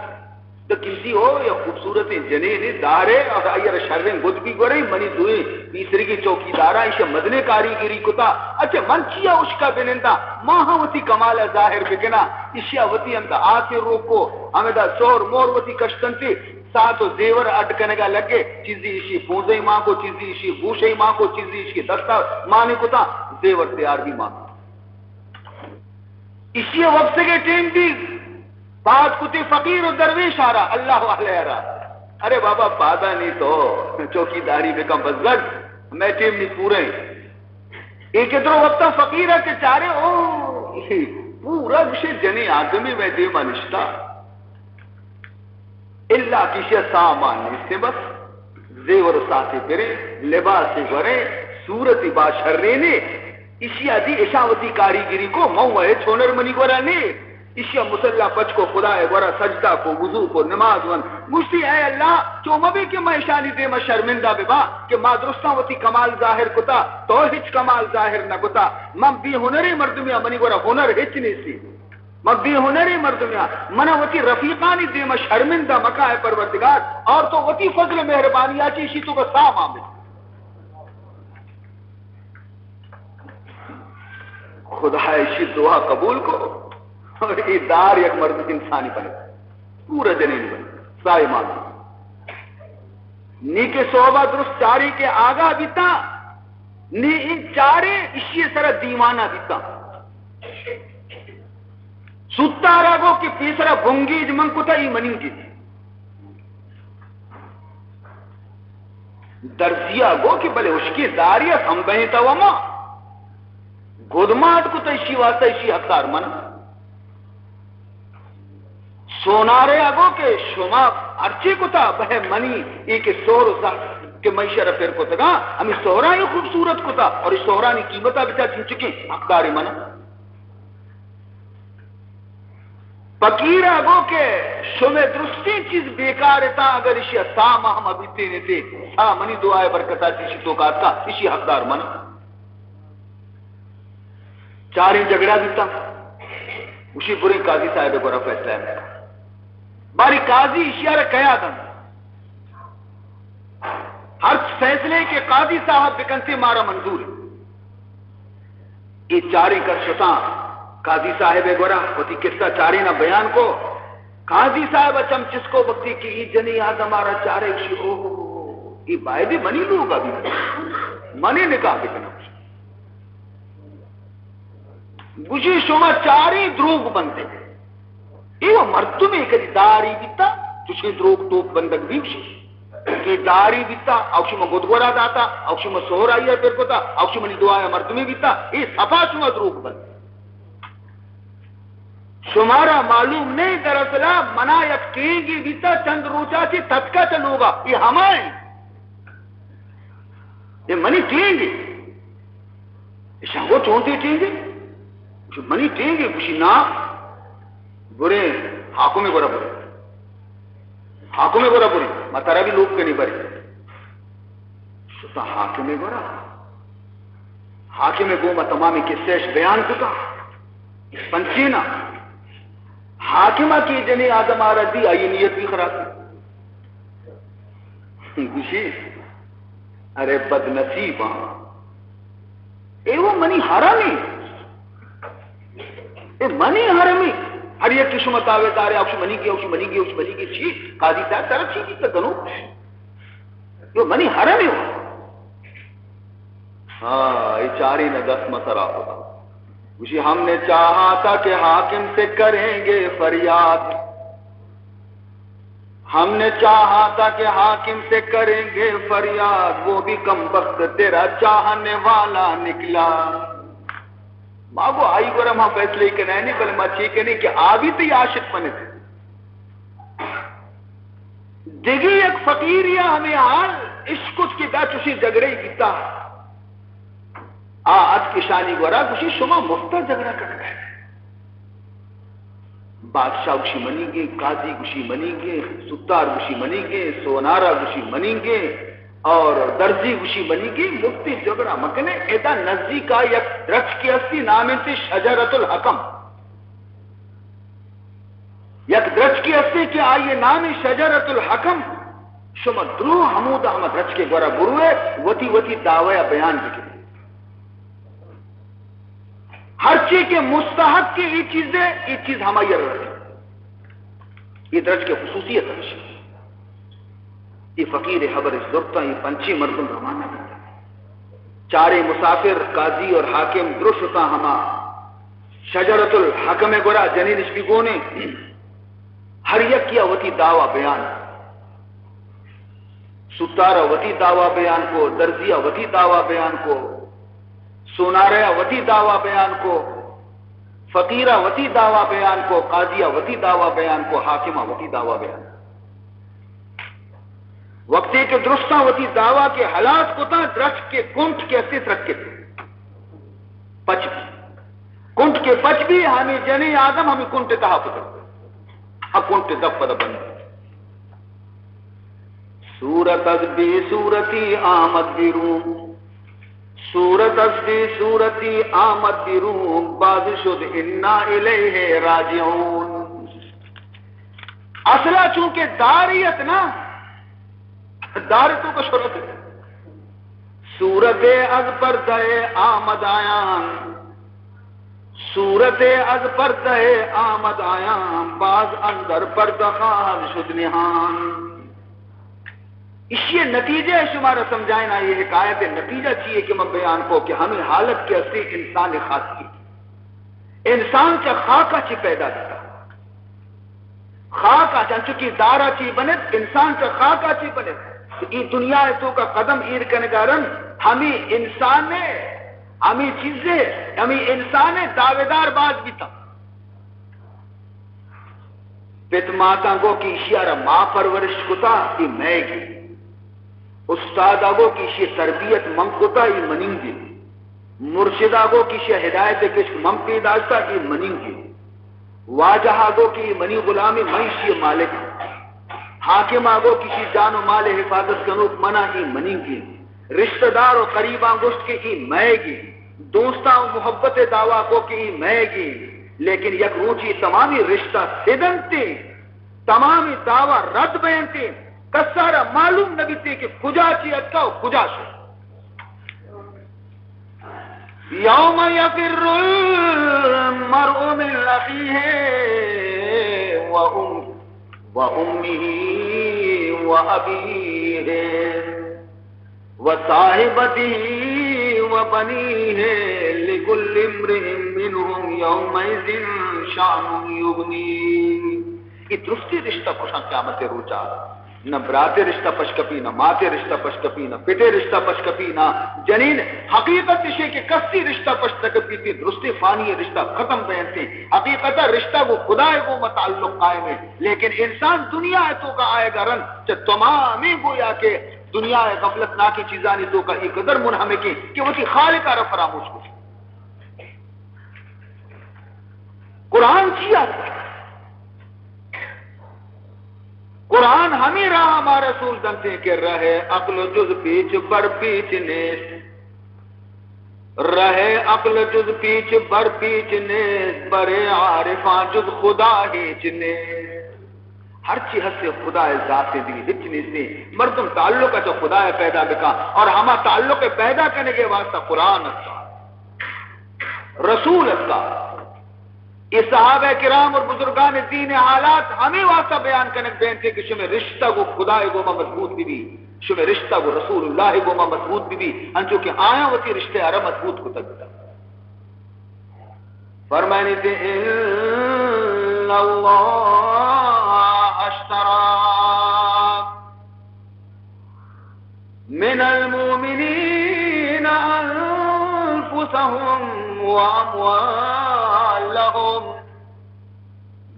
تو گندی ہو یا خوبصورتیں جنینے دارے اور آئی ءَ را شریں گد بھی گورے، منی دوئیں پیسرگی چوکیدارا ایشی ءَ مزنیں کاریگری کتا۔ اچھا، من چیا اشکا بننداں؟ ما ہم وتی کمال ءَ ظاہر بکناں۔ ایشی ءَ وتی ہمدا آسے روک کو، ہمدا سہر مہر وتی کشتنتی، ساعت و زیور اڈ کنگا لگے، چیزی ایشی پونزئی مان کو، چیزی ایشی گوشئی مان کو، چیزی ایشی دستا مانی کتا، زیور تیار بھی مان۔ ایشی ءَ وپسگ ءِ ٹیم بیت، پاد کتی فقیر و درویش ءَ را، اللہ والے ءَ را۔ ارے بابا، پادا نی تو چوکیداری بکن بزگ، مئے ٹیم نی پورے۔ اے کہ درو وپتا فقیر ءَ کہ چارے، او، پورا گوشے جنی آدمی مئے دیما نشتا۔ الا کہ ایشی ءَ سامان نیستیں بس۔ زیور و ساعتے پریں، لباسے گوریں، صورتی با شرینے۔ ایشی ءَ دی اشاں وتی کاریگری کو، من و ہچ ہنر منی گورا نے۔ ایشی ءَ مصلا پچ کو، خدا ءِ گورا سجدہ کو، وضو کو، نماز ون۔ گوشتی، اے اللہ، چو مبی کہ من اشانی دیما شرمندہ بباں کہ ما درستاں وتی کمال ظاہر کتا، تو ہچ کمال ظاہر نہ کتا۔ من بے ہنریں مردمے آں، منی گورا ہنر ہچ نیستی۔ من بے ہنریں مردمے آں، من ءَ وتی رفیقانی دیما شرمندہ مکن اے پروردگار، اور تو وتی فضل و مہربانی ءَ چہ ایشی توکا سامان بدے۔ خدا ایشی دعا قبول کو، اور اے دار یک مرد انسانی بنے، پورا جنین بنے، سائے مان۔ نی کہ صحبا درست چاریں کہ آگاہ بیتاں، نی اے چاریں ایشی سرا دیوانہ بیتاں۔ سوتارا گو کہ پیسرا بنگیج من کتا، ای منی گیج۔ درزیا گو کہ بلے اشکی داریا سمبہینتا و ما گدمات کتا، ایشی واسطہ ایشی حقدار من۔ سونارے ءَ گو کہ شما ہرچی کتا، بہ منی اے کہ سہر و زہر کہ من ایشی ءَ را پر کتگاں، ہمے سہراں اے خوبصورت کتا، اور اے سہرانی قیمت ءَ بچار، چنچکیں حقدارے من۔ فقیر ءَ گو کہ شمے درستیں چیز بیکار اتاں، اگر ایشی ءَ ساہ ما ہم بیتین اتے، ساہ منی دعا ءِ برکت ءَ چہ ایشی توکا اتکا، ایشی حقدار من۔ چاریں جھگڑا بیتا، گوشی بریں قاضی صاحب ءِ گورا فیصلہ ءَ بکن۔ باری قاضی ایشی ءَ را کیا دنت؟ ہر فیصلے کہ قاضی صاحب بکنتے مارا منظور ہے۔ اے چاریں کس شتاں قاضی صاحب ءِ گورا، وتی قصہ چاریں ءَ بیان کو۔ قاضی صاحب ءَ چم چست کو، وقتی کہ اے جنی آدم ءَ را چارے، گوشی، او، اے باید منی لوگ ءَ بی، منی نکاح بکناں۔ گوشی، شما چاریں دروگ بندے۔ اے و مردمے کدی داری بیتا، چوشیں دروگ ٹوک بندگ بی گوشی۔ اے داری بیتا، او شما گد گورا داتا، او شما سہر آئی ءَ پر کتا، او شما نی دعایا مردمے بیتا، اے صفا شما دروگ بندے۔ شمارا معلوم نہیں، دراصلا منا یک ٹینگے بیتا، چند روچا چہ تتکا چہ لوگا، اے ہما انت۔ اے منی ٹینگے۔ ایشاں گو چون تئی ٹینگے؟ گوشی، منی ٹینگے؟ گوشی، نا، بریں حاکم ءِ گورا بریں۔ حاکم ءِ گورا بریں، ما ترا بھی لوگ کنی بریں۔ شتاں حاکم ءِ گورا۔ حاکم ءِ گوما تمامیں قصہ اش بیان کتا۔ پنچینا۔ حاکم ءَ کہ جنی آدم ءَ را دی، آئی نیت بھی خراب۔ گوشی، ارے بد نصیباں، اے و منی حرمے، اے منی حرمے۔ ہر یک کہ شما تابعدار ئے، اوش منی گے، اوش منی گے، اوش منی گے، چی؟ قاضی صاحب، ترا چی بیتا گنوک؟ اے منی حرمے و۔ ہاں، اے چاریں ءَ دست مہ سرا کتا۔ گوشی، ہم نے چاہا تھا کہ حاکم سے کریں گے فریاد۔ ہم نے چاہا تھا کہ حاکم سے کریں گے فریاد، وہ بھی کم بخت تیرا چاہنے والا نکلا۔ ما گو آئی گورا ما فیصلہ کنائنی، بلے ما چی کنی کہ آ بھی تئی عاشق بنت۔ دگہ یک فقیریا ہمے حال اشکت کہ دا چوشیں جھگڑے بیتا۔ آ اتک اشانی گورا، گوشی، شما مفتا جھگڑا کنگا ئے۔ بادشاہ گوشی منیگیں، قاضی گوشی منیگیں، ستار گوشی منیگیں، سونارا گوشی منیگیں، اور درزی گوشی منیگیں، مفتی جھگڑا مکنے۔ ادا نزدیکا یک درچکے ہستی، نام انت شجرۃ الحکم۔ یک درچکے ہستی کہ آئی نام شجرۃ الحکم۔ شما درو ہمودا ہما درچکے گورا بروئے، وتی وتی دعوی بیان بکنے۔ ہرچی کہ مستحق کہ اے چیز ہے، اے چیز ہمائی ء رسیت۔ اے درچک ء خصوصیت ہمیش انت۔ اے فقیر ء ہبر اش زرتاں، اے پنچیں مردم روانہ بیتاں۔ چاریں مسافر، قاضی اور حاکم درو شتاں ہما شجرۃ الحکم ء گورا، جنین اش بی گون انت۔ ہر یکیا وتی دعوی بیان۔ ستارا وتی دعوی بیان کو، درزیا وتی دعوی بیان کو، سوناریا وتی دعوی بیان کو، فقیرا وتی دعوی بیان کو، قاضیا وتی دعوی بیان کو، حاکما وتی دعوی بیان کو۔ وقتی کہ درستاں وتی دعوی کہ ہلاس کتاں، درچک کہ کنٹ کہ استے ترکت، پچ بی۔ کنٹ کہ پچ بی، ہمے جنیں آدم ہمے کنٹ تہا پتر۔ ہاں، کنٹ دپ پدا بند۔ صورت از بے صورتی آمد بیرون، صورت از بے صورتی آمد بیرون، باز شد انا الیہ راجعون۔ اصلا چونکہ داری ات نا، دار تو کا شرط۔ صورت از پردہ آمد آیان، صورت از پردہ آمد آیان، باز اندر پردہ خواہد شد نہان۔ اشی نتیجہ شمارا سمجھائنا، یہ حکایت نتیجہ چیئے کہ من بیان کو کہ ہمیں حالت کے اسے انسان خاص کی۔ انسان چہ خاکا چی پیدا بیتا؟ خاکا چی، انچو کہ دارا چی بنت، انسان چہ خاکا چی بنت؟ تو ای دنیا ء توکا قدم ایر کنگا رند، ہمی انسان ء، ہمی چیز ء، ہمی انسان ء دعویدار باز بیتا۔ پت ماتاں گو کہ ایشی ء را ما پرورش کتا، ای مئیگی۔ استاد ء گو کہ ایشی تربیت من کتا، ای منیگی۔ مرشد ء گو کہ ایشی ہدایت کشک من پیداشتا، ای منیگی۔ واجہ ء گو کہ ای منی غلامے، من ایشی مالک۔ حاکم ء گو کہ ایشی جان و مال حفاظت کنوک منا، ای منیگی۔ رشتہ دار و قریباں گوشت کہ ای مئیگی۔ دوستاں و محبت دعویٰ کو کہ ای مئیگی۔ لیکن یک روچی تمامی رشتہ سدنتی، تمامی دعویٰ رد بینتی، کسارا معلوم نبیتی کہ کجا چی اتکا و کجا شو۔ یوم یفر المرء من اخیہ و ام-، و امہ و ابیہ و صاحبتہ و بنیہ، لکل امرئ منہم یومئذ شأن یغنیہ۔ اے درستی رشتہ کشاں قیامت روچا۔ نہ براتے رشتہ پش کپی، نہ ماتے رشتہ پش کپی، نہ پتے رشتہ پش کپی، نہ جنین۔ حقیقت اشے کہ کسی رشتہ پش نہ کپی، تی درستی فانی رشتہ ختم بینتے۔ حقیقت رشتہ گو خدائے گو ما تعلق قائم ہے، لیکن انسان دنیا ہے تو کا آئے گا رند چہ تمامیں گویا کہ دنیا ء غفلت ناکیں چیزانی توکا اے قدر منہمکیں کہ وتی خالق ء را فراموش کت۔ قرآن چی آتا؟ قرآن ہمیں راہ ہمارا سول دنتے کہ رہ عقل جز پیچ بر پیچ نیست۔ رہ عقل جز پیچ بر پیچ نیست، بر عارفاں جز خدا ہیچ نیست۔ ہرچی ہستے خدا ء ذات ء دیگہ ہچ نیستے۔ مردم تعلق ء چہ خدا ء پیدا بکا اور ہما تعلق ء پیدا کنگ ء واسطہ قرآن اتکا، رسول اتکا۔ اے صحابہ کرام اور بزرگان دین ء حالات ہمیں واسطہ بیان کنگ بینتے کہ شمے رشتہ گو خدا ء گوما مضبوط بی بی، شمے رشتہ گو رسول اللہ ء گوما مضبوط بی بی، انچو کہ آیاں وتی رشتہ ء را مضبوط کتگ بتا۔ فرمائنیتے، ان اللہ اشتری وأموالهم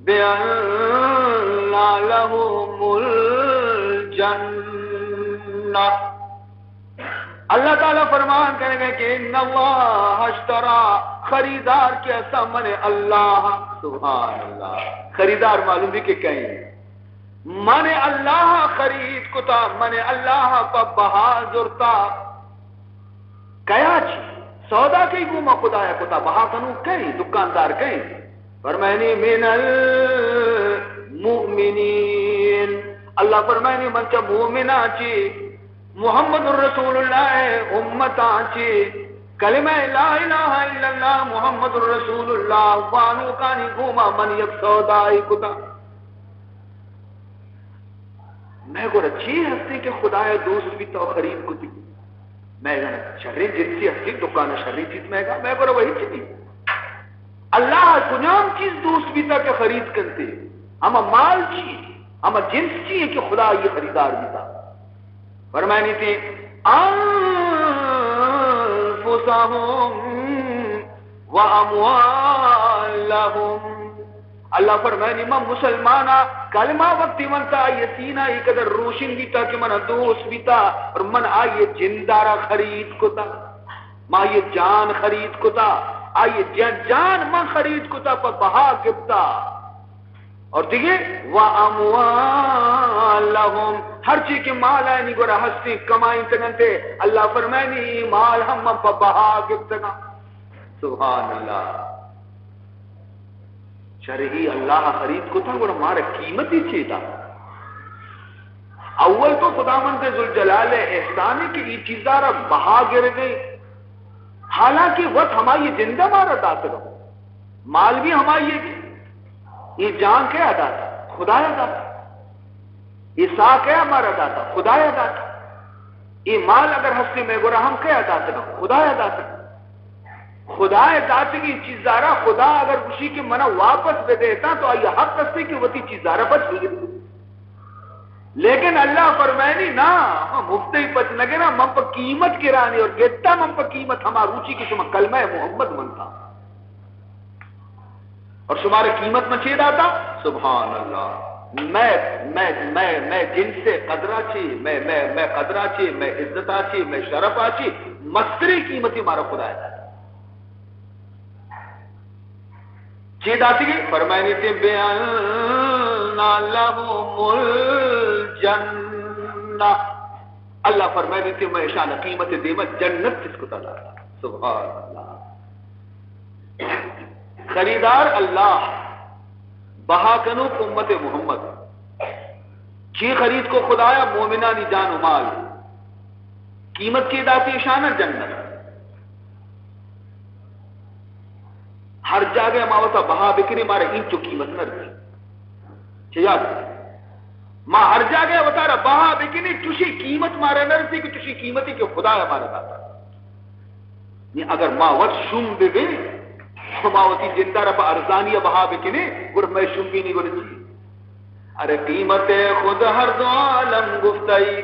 بأن لهم الجنة۔ اللہ تعالیٰ فرمان کنگے کہ ان اللہ اشتری، خریدار کہ است من اللہ، سبحان اللہ، خریدار معلوم بی کہ کئے؟ من اللہ خرید کتا، من اللہ پہ بہا زرتا۔ کیا چی؟ سودا کئی گوما خدایا کتا، بہا کنوک کئے؟ دکاندار کئے؟ فرمائنی من المؤمنین، اللہ فرمائنی من چہ مومناں چی، محمد رسول اللہ امتاں چی، کلمہ لا الہ الا اللہ محمد رسول اللہ وانوکانی گوما من یک سودائی کتا۔ مئے گورا چی ہستی کہ خدایا دوست بیتا و خرید کتی؟ مئے گورا شریں جنسی ہستی، دکانا شریں چیز مئے گا، مئے گورا وہی چیز نہیں۔ اللہ کجام چیز دوست بیتا کہ خرید کنتے؟ ہما مال چی؟ ہما جنس چی کہ خدا یہ خریدار بیتا؟ فرمائنی تے انفسهم و اموالهم۔ اللہ فرمائنی، من مسلمانا کلمہ وقتی ونتا، آئی سینہ ای قدر روشن بیتا کہ من دوست بیتا، اور من آئی جندارا خرید کتا، ما آئی جان خرید کتا، آئی جان، جان من خرید کتا، پہ بہا گپتا۔ اور دیگہ و اموالهم، ہر چی کہ مال آئینی گورا ہستی کمائیں تگنتے، اللہ فرمائنی ای مال ہم من پہ بہا گپتگاں۔ سبحان اللہ۔ شرعی اللہ خرید کتا، گڑا مارا قیمتی چی دا؟ اول تو خداوند ذوالجلال احسان ہے کہ ای چیزا را بہا گرگئی، حالانکہ وت ہمائی جندہ مارا داتگا، مال بھی ہمائی ہے۔ یہ جان کیا داتا؟ خدایا داتا۔ یہ ساہ کیا مارا داتا؟ خدایا داتا۔ یہ مال اگر ہستی میں گورا ہم کیا داتگا؟ خدایا داتا۔ خدایا داتگی چیزارا خدا اگر گوشی کہ منا واپس بدیتا تو آئی حق ہستی کہ وتی چیزارا پچ بگیری۔ لیکن اللہ فرمائنی، نا، من مفتے پچ نہ گراں، من پہ قیمت گرانی، اور گتا من پہ قیمت ہما روچی کہ شما کلمہ محمد منتا۔ اور شمارے قیمت من چی داتا؟ سبحان اللہ۔ میں، میں، میں، میں جنس قدرا چی، میں، میں، میں قدرا چی، میں عزتا چی، میں شرفا چی، مستری قیمتی مارا خدا داتا۔ چی داتگی؟ فرمائنی تے بأن لهم الجنة۔ اللہ فرمائنی تے میں اشان قیمت دیما جنت چست کتا داتا۔ سبحان اللہ۔ خریدار اللہ، بہا کنوک امت محمد۔ چی خرید کو خدایا؟ مومنانی جان و مال۔ قیمت چی داتی اشانا؟ جنت۔ ہر جاگہ ما وتا بہا بکنی، مارا اینچو قیمت نہ رسی۔ چہ یاد؟ ما ہر جاگہ وتارا بہا بکنی، چوشی قیمت مارا نہ رسی کہ چوشی قیمتی کہ خدایا مارا داتا۔ نی اگر ما وت شوم ببیں، ما وتی جندارا پہ ارزانی بہا بکنی، گڑا مئے شوم بینی گڑا چی؟ ارے قیمت خود ہر دو عالم گفتئی،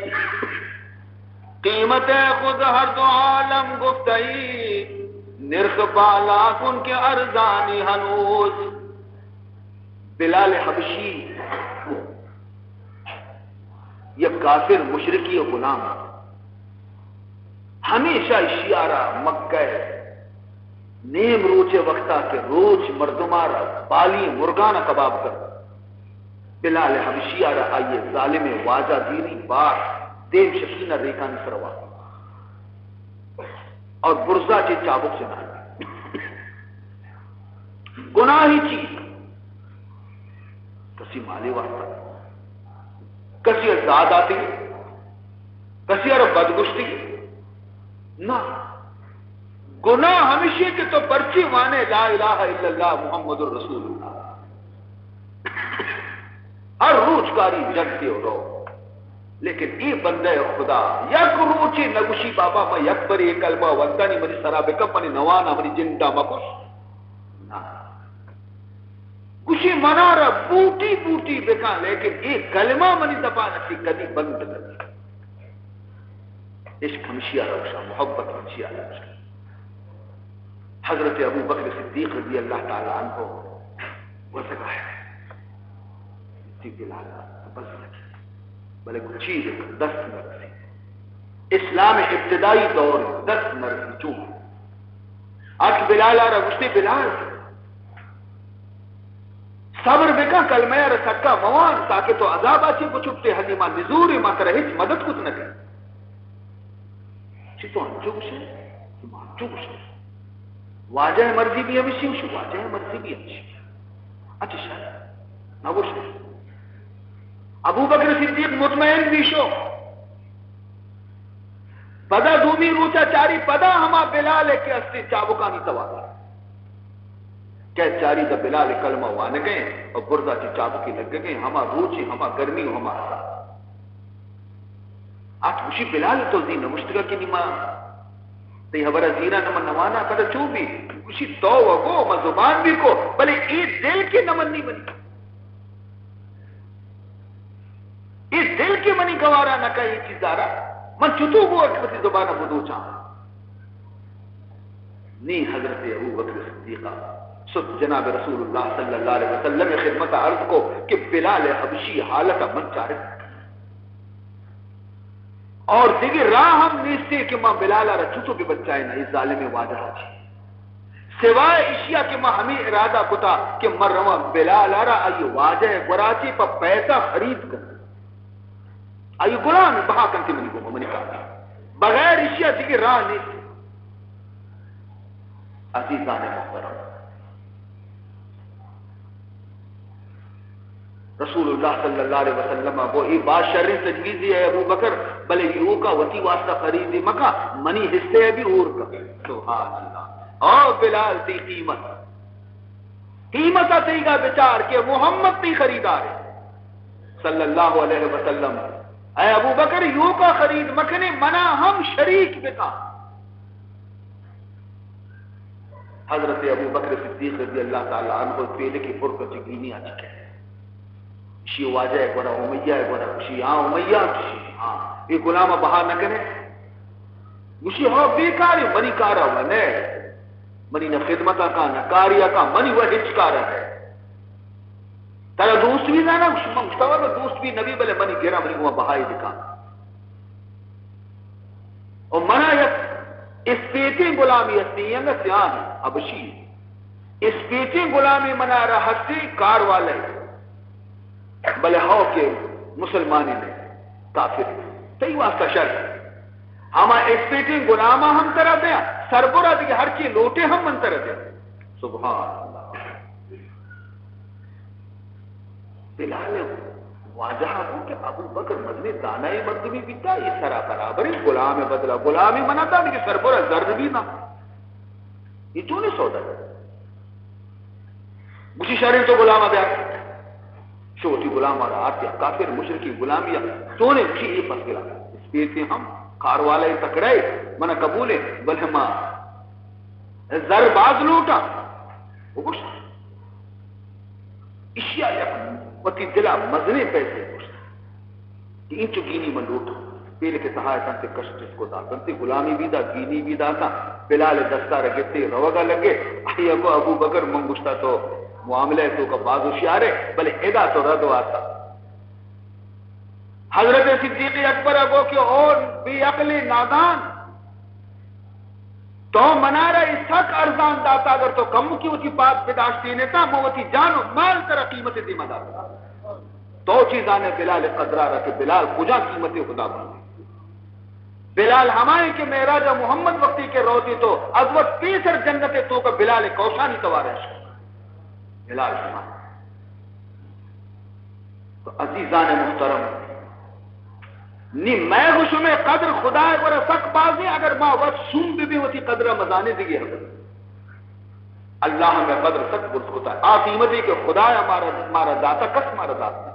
قیمت خود ہر دو عالم گفتئی، نرخ بالا کن کہ ارزانی ہنوز۔ بلال حبشی یک کافر مشرکی و غلام، ہمیشہ اشیارا مکہ نیم روچے وقتا کہ روچ مردمارا بالی مرگانا کباب کر، بلال حبشی آرا آئیے ظالم واجہ دیری بار دیم شکینا ریکانی سروا اور برزا چے چابک جنان۔ گناہی چی؟ کسی مالی واسطہ، کسی زاد آتی، کسی ارا بد گشتی، نہ۔ گناہ ہمیشی کہ تو پرچی وانے لا الہ الا اللہ محمد رسول اللہ۔ ہر روچ کاری جنتی و رو۔ لیکن ای بندہ خدا یک روچے نگوشی بابا ما یک بری کلمہ وندانی منی سرا بکپ، منی نوانا، منی جندا مکش۔ نہ۔ گوشی منارا بوٹی بوٹی بکن، لیکن ای کلمہ منی زبان اسی کدی بند نہ۔ عشق ہمشی آرا گوشا، محبت ہمشی آرا گوشا۔ حضرت ابو بکر صدیق رضی اللہ تعالی عنہ وزگائے، تی بلال بس لگی، بلے چیز دست نہ رسی۔ اسلام ابتدائی دور دست نہ رسی۔ چون؟ اچ بلال را گوشتی، بلال، صبر بکن، کلمہ را سکا موان، تاکہ تو عذاب آچی بچپتے۔ ہنی ما نزور، ما ترا ہچ مدد کت نہ کن۔ چی تو انچو گوشے؟ ما انچو گوشے۔ واجہ مرضی بھی ہمیشی، شو واجہ مرضی بھی ہمیشی۔ اچھا شر، نہ گوشے۔ ابو بکر صدیق مطمئن بھی شو۔ پدا دومی روچا چاری، پدا ہما بلال ہے کہ استے چابکانی توار کہ چاری، دا بلال کلمہ وانگیں اور برزا چی چابکی لگگیں، ہما روچی، ہما گرمی و ہما عذاب۔ آت گوشی، بلال، تو زی نوشتگا کہ نی ما تئی حبرا زیرا نما نوانا، پدا چون بھی؟ گوشی، تو و گو، ما زبان بھی کو، بلے اے دل کہ نمنی منی۔ اے دل کہ منی گوارا نہ کئے اے چیزارا، من چتو گو اٹ وتی زبان بدوچاں؟ نی حضرت ابو بکر صدیقہ ست جناب رسول اللہ صلی اللہ علیہ وسلم خدمت عرض کو کہ بلال حبشی حالت من چارت اور دیگہ راہ ہم نیستے کہ ما بلال را چتو بہ بچائیں، اے ظالم واجہ چی۔ سوائے اشیا کہ ما ہمے ارادہ کتا کہ من رواں بلال ء را آئی واجہ ء گورا چے پہ پیسہ خرید کن، آئی غلام بہا کنتے منی گوما، منی کار۔ بغیر اشیا دگہ راہ نیست۔ عزیزان محترم، رسول اللہ صلی اللہ علیہ وسلم ء گو، اے باز شریں تجویزے اے ابو بکر، بلے ایوکا وتی واسطہ خریدے مکا، منی حصے ء بھی ہور کا۔ سبحان اللہ۔ او بلال، تئی قیمت، قیمت ء تئیگا بچار کہ محمد تئی خریدار ہے صلی اللہ علیہ وسلم۔ اے ابو بکر، ایوکا خرید مکنے، منا ہم شریک بکا۔ حضرت ابو بکر صدیق رضی اللہ تعالی عنہ پیلکی پر کچ گینی آ چکے۔ شی واجہ گورا، امیہ گورا، شی ہاں امیہ، شی ہاں۔ اے غلام بہا نہ کنے؟ گوشی، ہاں، بیکاری، منی کارا و نے، منی نہ خدمتا کا، نہ کاریا کا، منی و ہچ کارا ہے۔ ترا دوست بھی زانا؟ گوشی، من گوشتا والا دوست بھی نبی، بلے منی گرا، منی گوما بہائی بکا۔ و منا یک اسپیتیں غلامی ہستی، انگا سیاہ ہیں، حبشی۔ اسپیتیں غلامی منا را ہستی، کار والے، بلے ہو کہ مسلمانی نے، کافر۔ تئی واسطہ شر۔ ہما اسپیتیں غلاما ہم ترا دیا، سربرا دیگہ ہرچی لوٹے ہم من ترا دیا۔ سبحان اللہ۔ بلال واجہ گو کہ ابو بکر مزنیں دانائیں مردمی بیتا، اے سرا برابریں غلام بدلا غلامی منا دان کہ سربرا زر بھی نہ۔ اے چونیں سودا؟ گوشی، شریں، تو غلام بیار۔ شو وتی غلام آرا آرت، یا کافر مشرکی غلامی یا چونیں؟ گوشی، اے پس گلا اسپیتے ہم کار والے تکڑے، منا قبول ہے، بلے ما زر باز لوٹا۔ وہ گوشت، اشیا یک وتی دلا مزنیں پیسے گوشت کہ اینچو گینی من لوٹاں۔ پیلک ء تہا اتنت، کشت چست کو داتنت، غلامی بھی دا، گینی بھی داتا۔ بلال ء دستا را گپتے روگا لگے۔ آئی ء گو، ابو بکر، من گوشتا تو معاملہ ء توکا باز ہوشیار ہے، بلے ادا تو رد واتا۔ حضرت صدیق اکبر ء گو کہ او بے عقل نادان، تو منارا اے سک ارزان داتا، اگر تو کمکی وتی پاد بداشتینتا، من وتی جان و مال ترا قیمت دیما داتا۔ تو چی زانے بلال قدرا را کہ بلال کجا قیمت خدا بندی۔ بلال ہمائیں کہ معراج محمد وقتی کہ روتی تو از وت پیسر جنت توکا بلال کوشانی توارش۔ بلال ہمائیں۔ تو عزیزان محترم، نی مئے گو شمئے قدر خدائے گورا سک بازیں، اگر ما وت شوم ببیں وتی قدر ء مزانیں دگہ حبر۔ اللہ ء مئے قدر سک برز کتا۔ آ قیمتے کہ خدایا مارا، مارا داتا، کس مارا دات نہ۔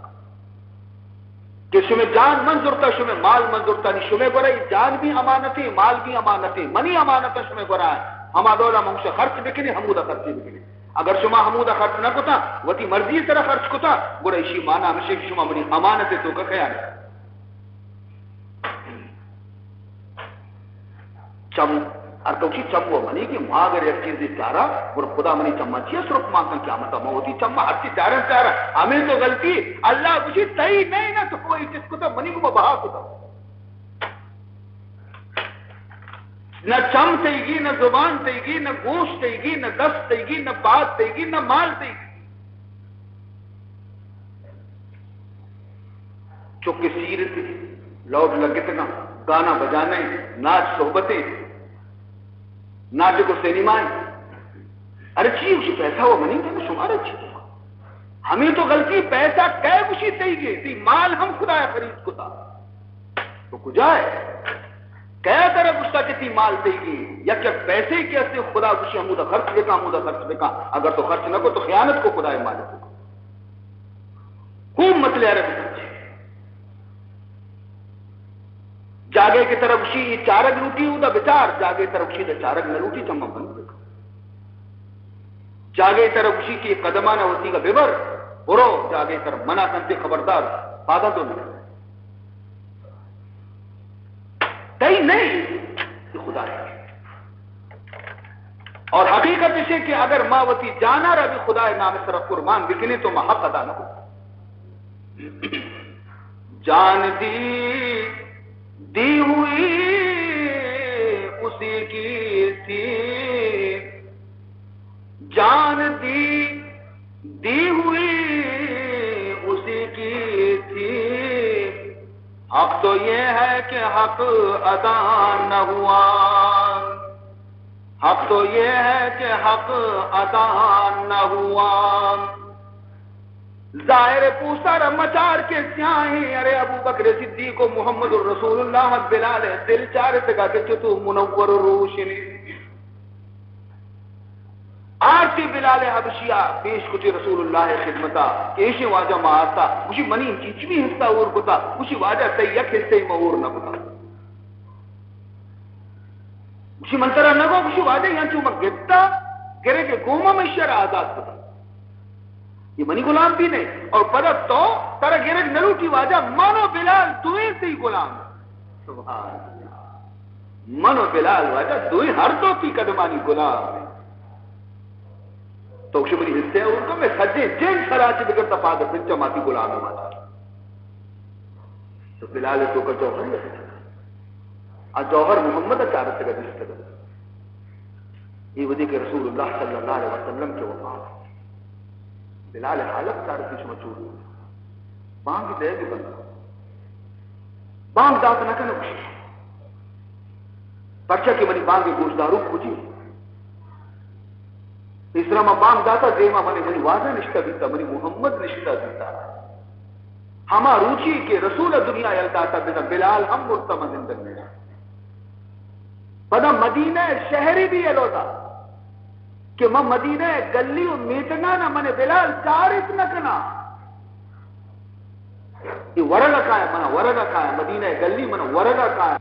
کہ شمئے جان من زرتا، شمئے مال من زرتا، نی شمئے گورا اے جان بھی امانتے، مال بھی امانتے، منی امانت شمئے گورا۔ ہما ڈولا من گوشاں خرچ بکنے، ہمودا خرچے بکنے۔ اگر شما ہمودا خرچ نہ کتا، وتی مرضی سرا خرچ کتا، گڑا ایشی مانا ہمیش کہ شما منی امانت توکا خیانت۔ چم ہر تو چی چم و منی کہ ما اگر یک چیزے چارا، گڑا خدا منی چماں چیا سرپ مان کن؟ قیامتا من وتی چماں ہرچی چارن چارا، ہمیں تو غلطی۔ اللہ گوشی تئی نہ، نہ تو کوئی چیز کتا، منی گما بہا کتا۔ نہ چم تئیگی، نہ زبان تئیگی، نہ گوش تئیگی، نہ دست تئیگی، نہ پاد تئیگی، نہ مال تئیگی۔ چک سیرت، لوڈ لگتگاں، گانا بجانے، ناچ صحبتیں، ناٹک و سینمائیں۔ ارے چی گوشی؟ پیسہ و منی، نہ شمارا چی؟ ہمیں تو غلطی۔ پیسہ کئے گوشی تئیگے؟ تئی مال ہم خدایا خرید کتا۔ تو کجا ئے؟ کئے ترا گوشتا کہ تئی مال تئیگے؟ یک یک پیسے کہ استے خدا گوشی ہمودا خرچ بکا، ہمودا خرچ بکا۔ اگر تو خرچ نہ کو تو خیانت کو خدائے مالک کو۔ خوب مسئلہ ءَ را بسمجھے۔ جاگے کہ ترا گوشی اے چارگ لوٹی، اودا بچار، جاگے ترا گوشی دا چارگ نہ لوٹی، چماں بند بکن۔ جاگے ترا گوشی کہ اے قدمانا وتیگا ببر، برو، جاگے ترا منع کنتے، خبردار، پادا تو نہ۔ تئی نہیں، یہ خدا ہے۔ اور حقیقت اسے کہ اگر ما وتی جانا را بھی خدا نام سر قربان بکنے تو ما حق ادا نہ کو۔ جان دی، دی ہوئی اسی کی تھی، جان دی، دی ہوئی اسی کی تھی، حق تو یہ ہے کہ حق ادا نہ ہوا، حق تو یہ ہے کہ حق ادا نہ ہوا۔ ظاہر پوستا را مچار کہ سیاہیں، ارے ابو بکر صدیق و محمد رسول اللہ، بلال دل چارتگا کہ چتو منور و روشنے۔ آرتی بلال حبشیا پیش کتی رسول اللہ خدمتا، کہ ایشی واجہ ما آرتا، گوشی منی چیچ بھی حصہ اور کتا، گوشی واجہ تئی یک حصہ ما اور نہ کتا۔ گوشی من ترا نہ گو، گوشی واجہ یان چو من گپتا، گرے کہ گوما من شر آزاد کتا۔ یہ منی غلام بھی نہیں۔ اور پدا تو ترا گرگ نہ لوٹی واجہ، من و بلال دوئیں تئی غلام۔ سبحان اللہ۔ من و بلال واجہ دوئیں ہر دو تئی قدمانی غلام۔ تو گوشی منی حصہ اور کو، میں سجے جن سرا چی بگر تا پاد پنچا ماتی غلام واجہ۔ تو بلال توکا جوہر لگتا۔ آ جوہر محمد چارتگا دیستگا۔ اے وھدی کہ رسول اللہ صلی اللہ علیہ وسلم چہ وفات، بلال حالت چارتی شما چون۔ بانگ دے بھی بندہ۔ بانگ دات نہ کنو۔ پرچا کہ منی بانگ گوشداروک کجی؟ پیسرا ما بانگ داتا، دیما منی، منی واجہ نشتہ بیتا، منی محمد نشتہ بیتا۔ ہما روچی کہ رسول دنیا یل داتا، بزاں بلال ہم مرتا، من زندگ نشتا۔ پدا مدینہ شہری بھی یلو دا کہ من مدینہ گلی و میتگانا من بلال چارت نہ کنا۔ یہ ورگا کایا، منا ورگا کایا، مدینہ گلی منا ورگا کایا۔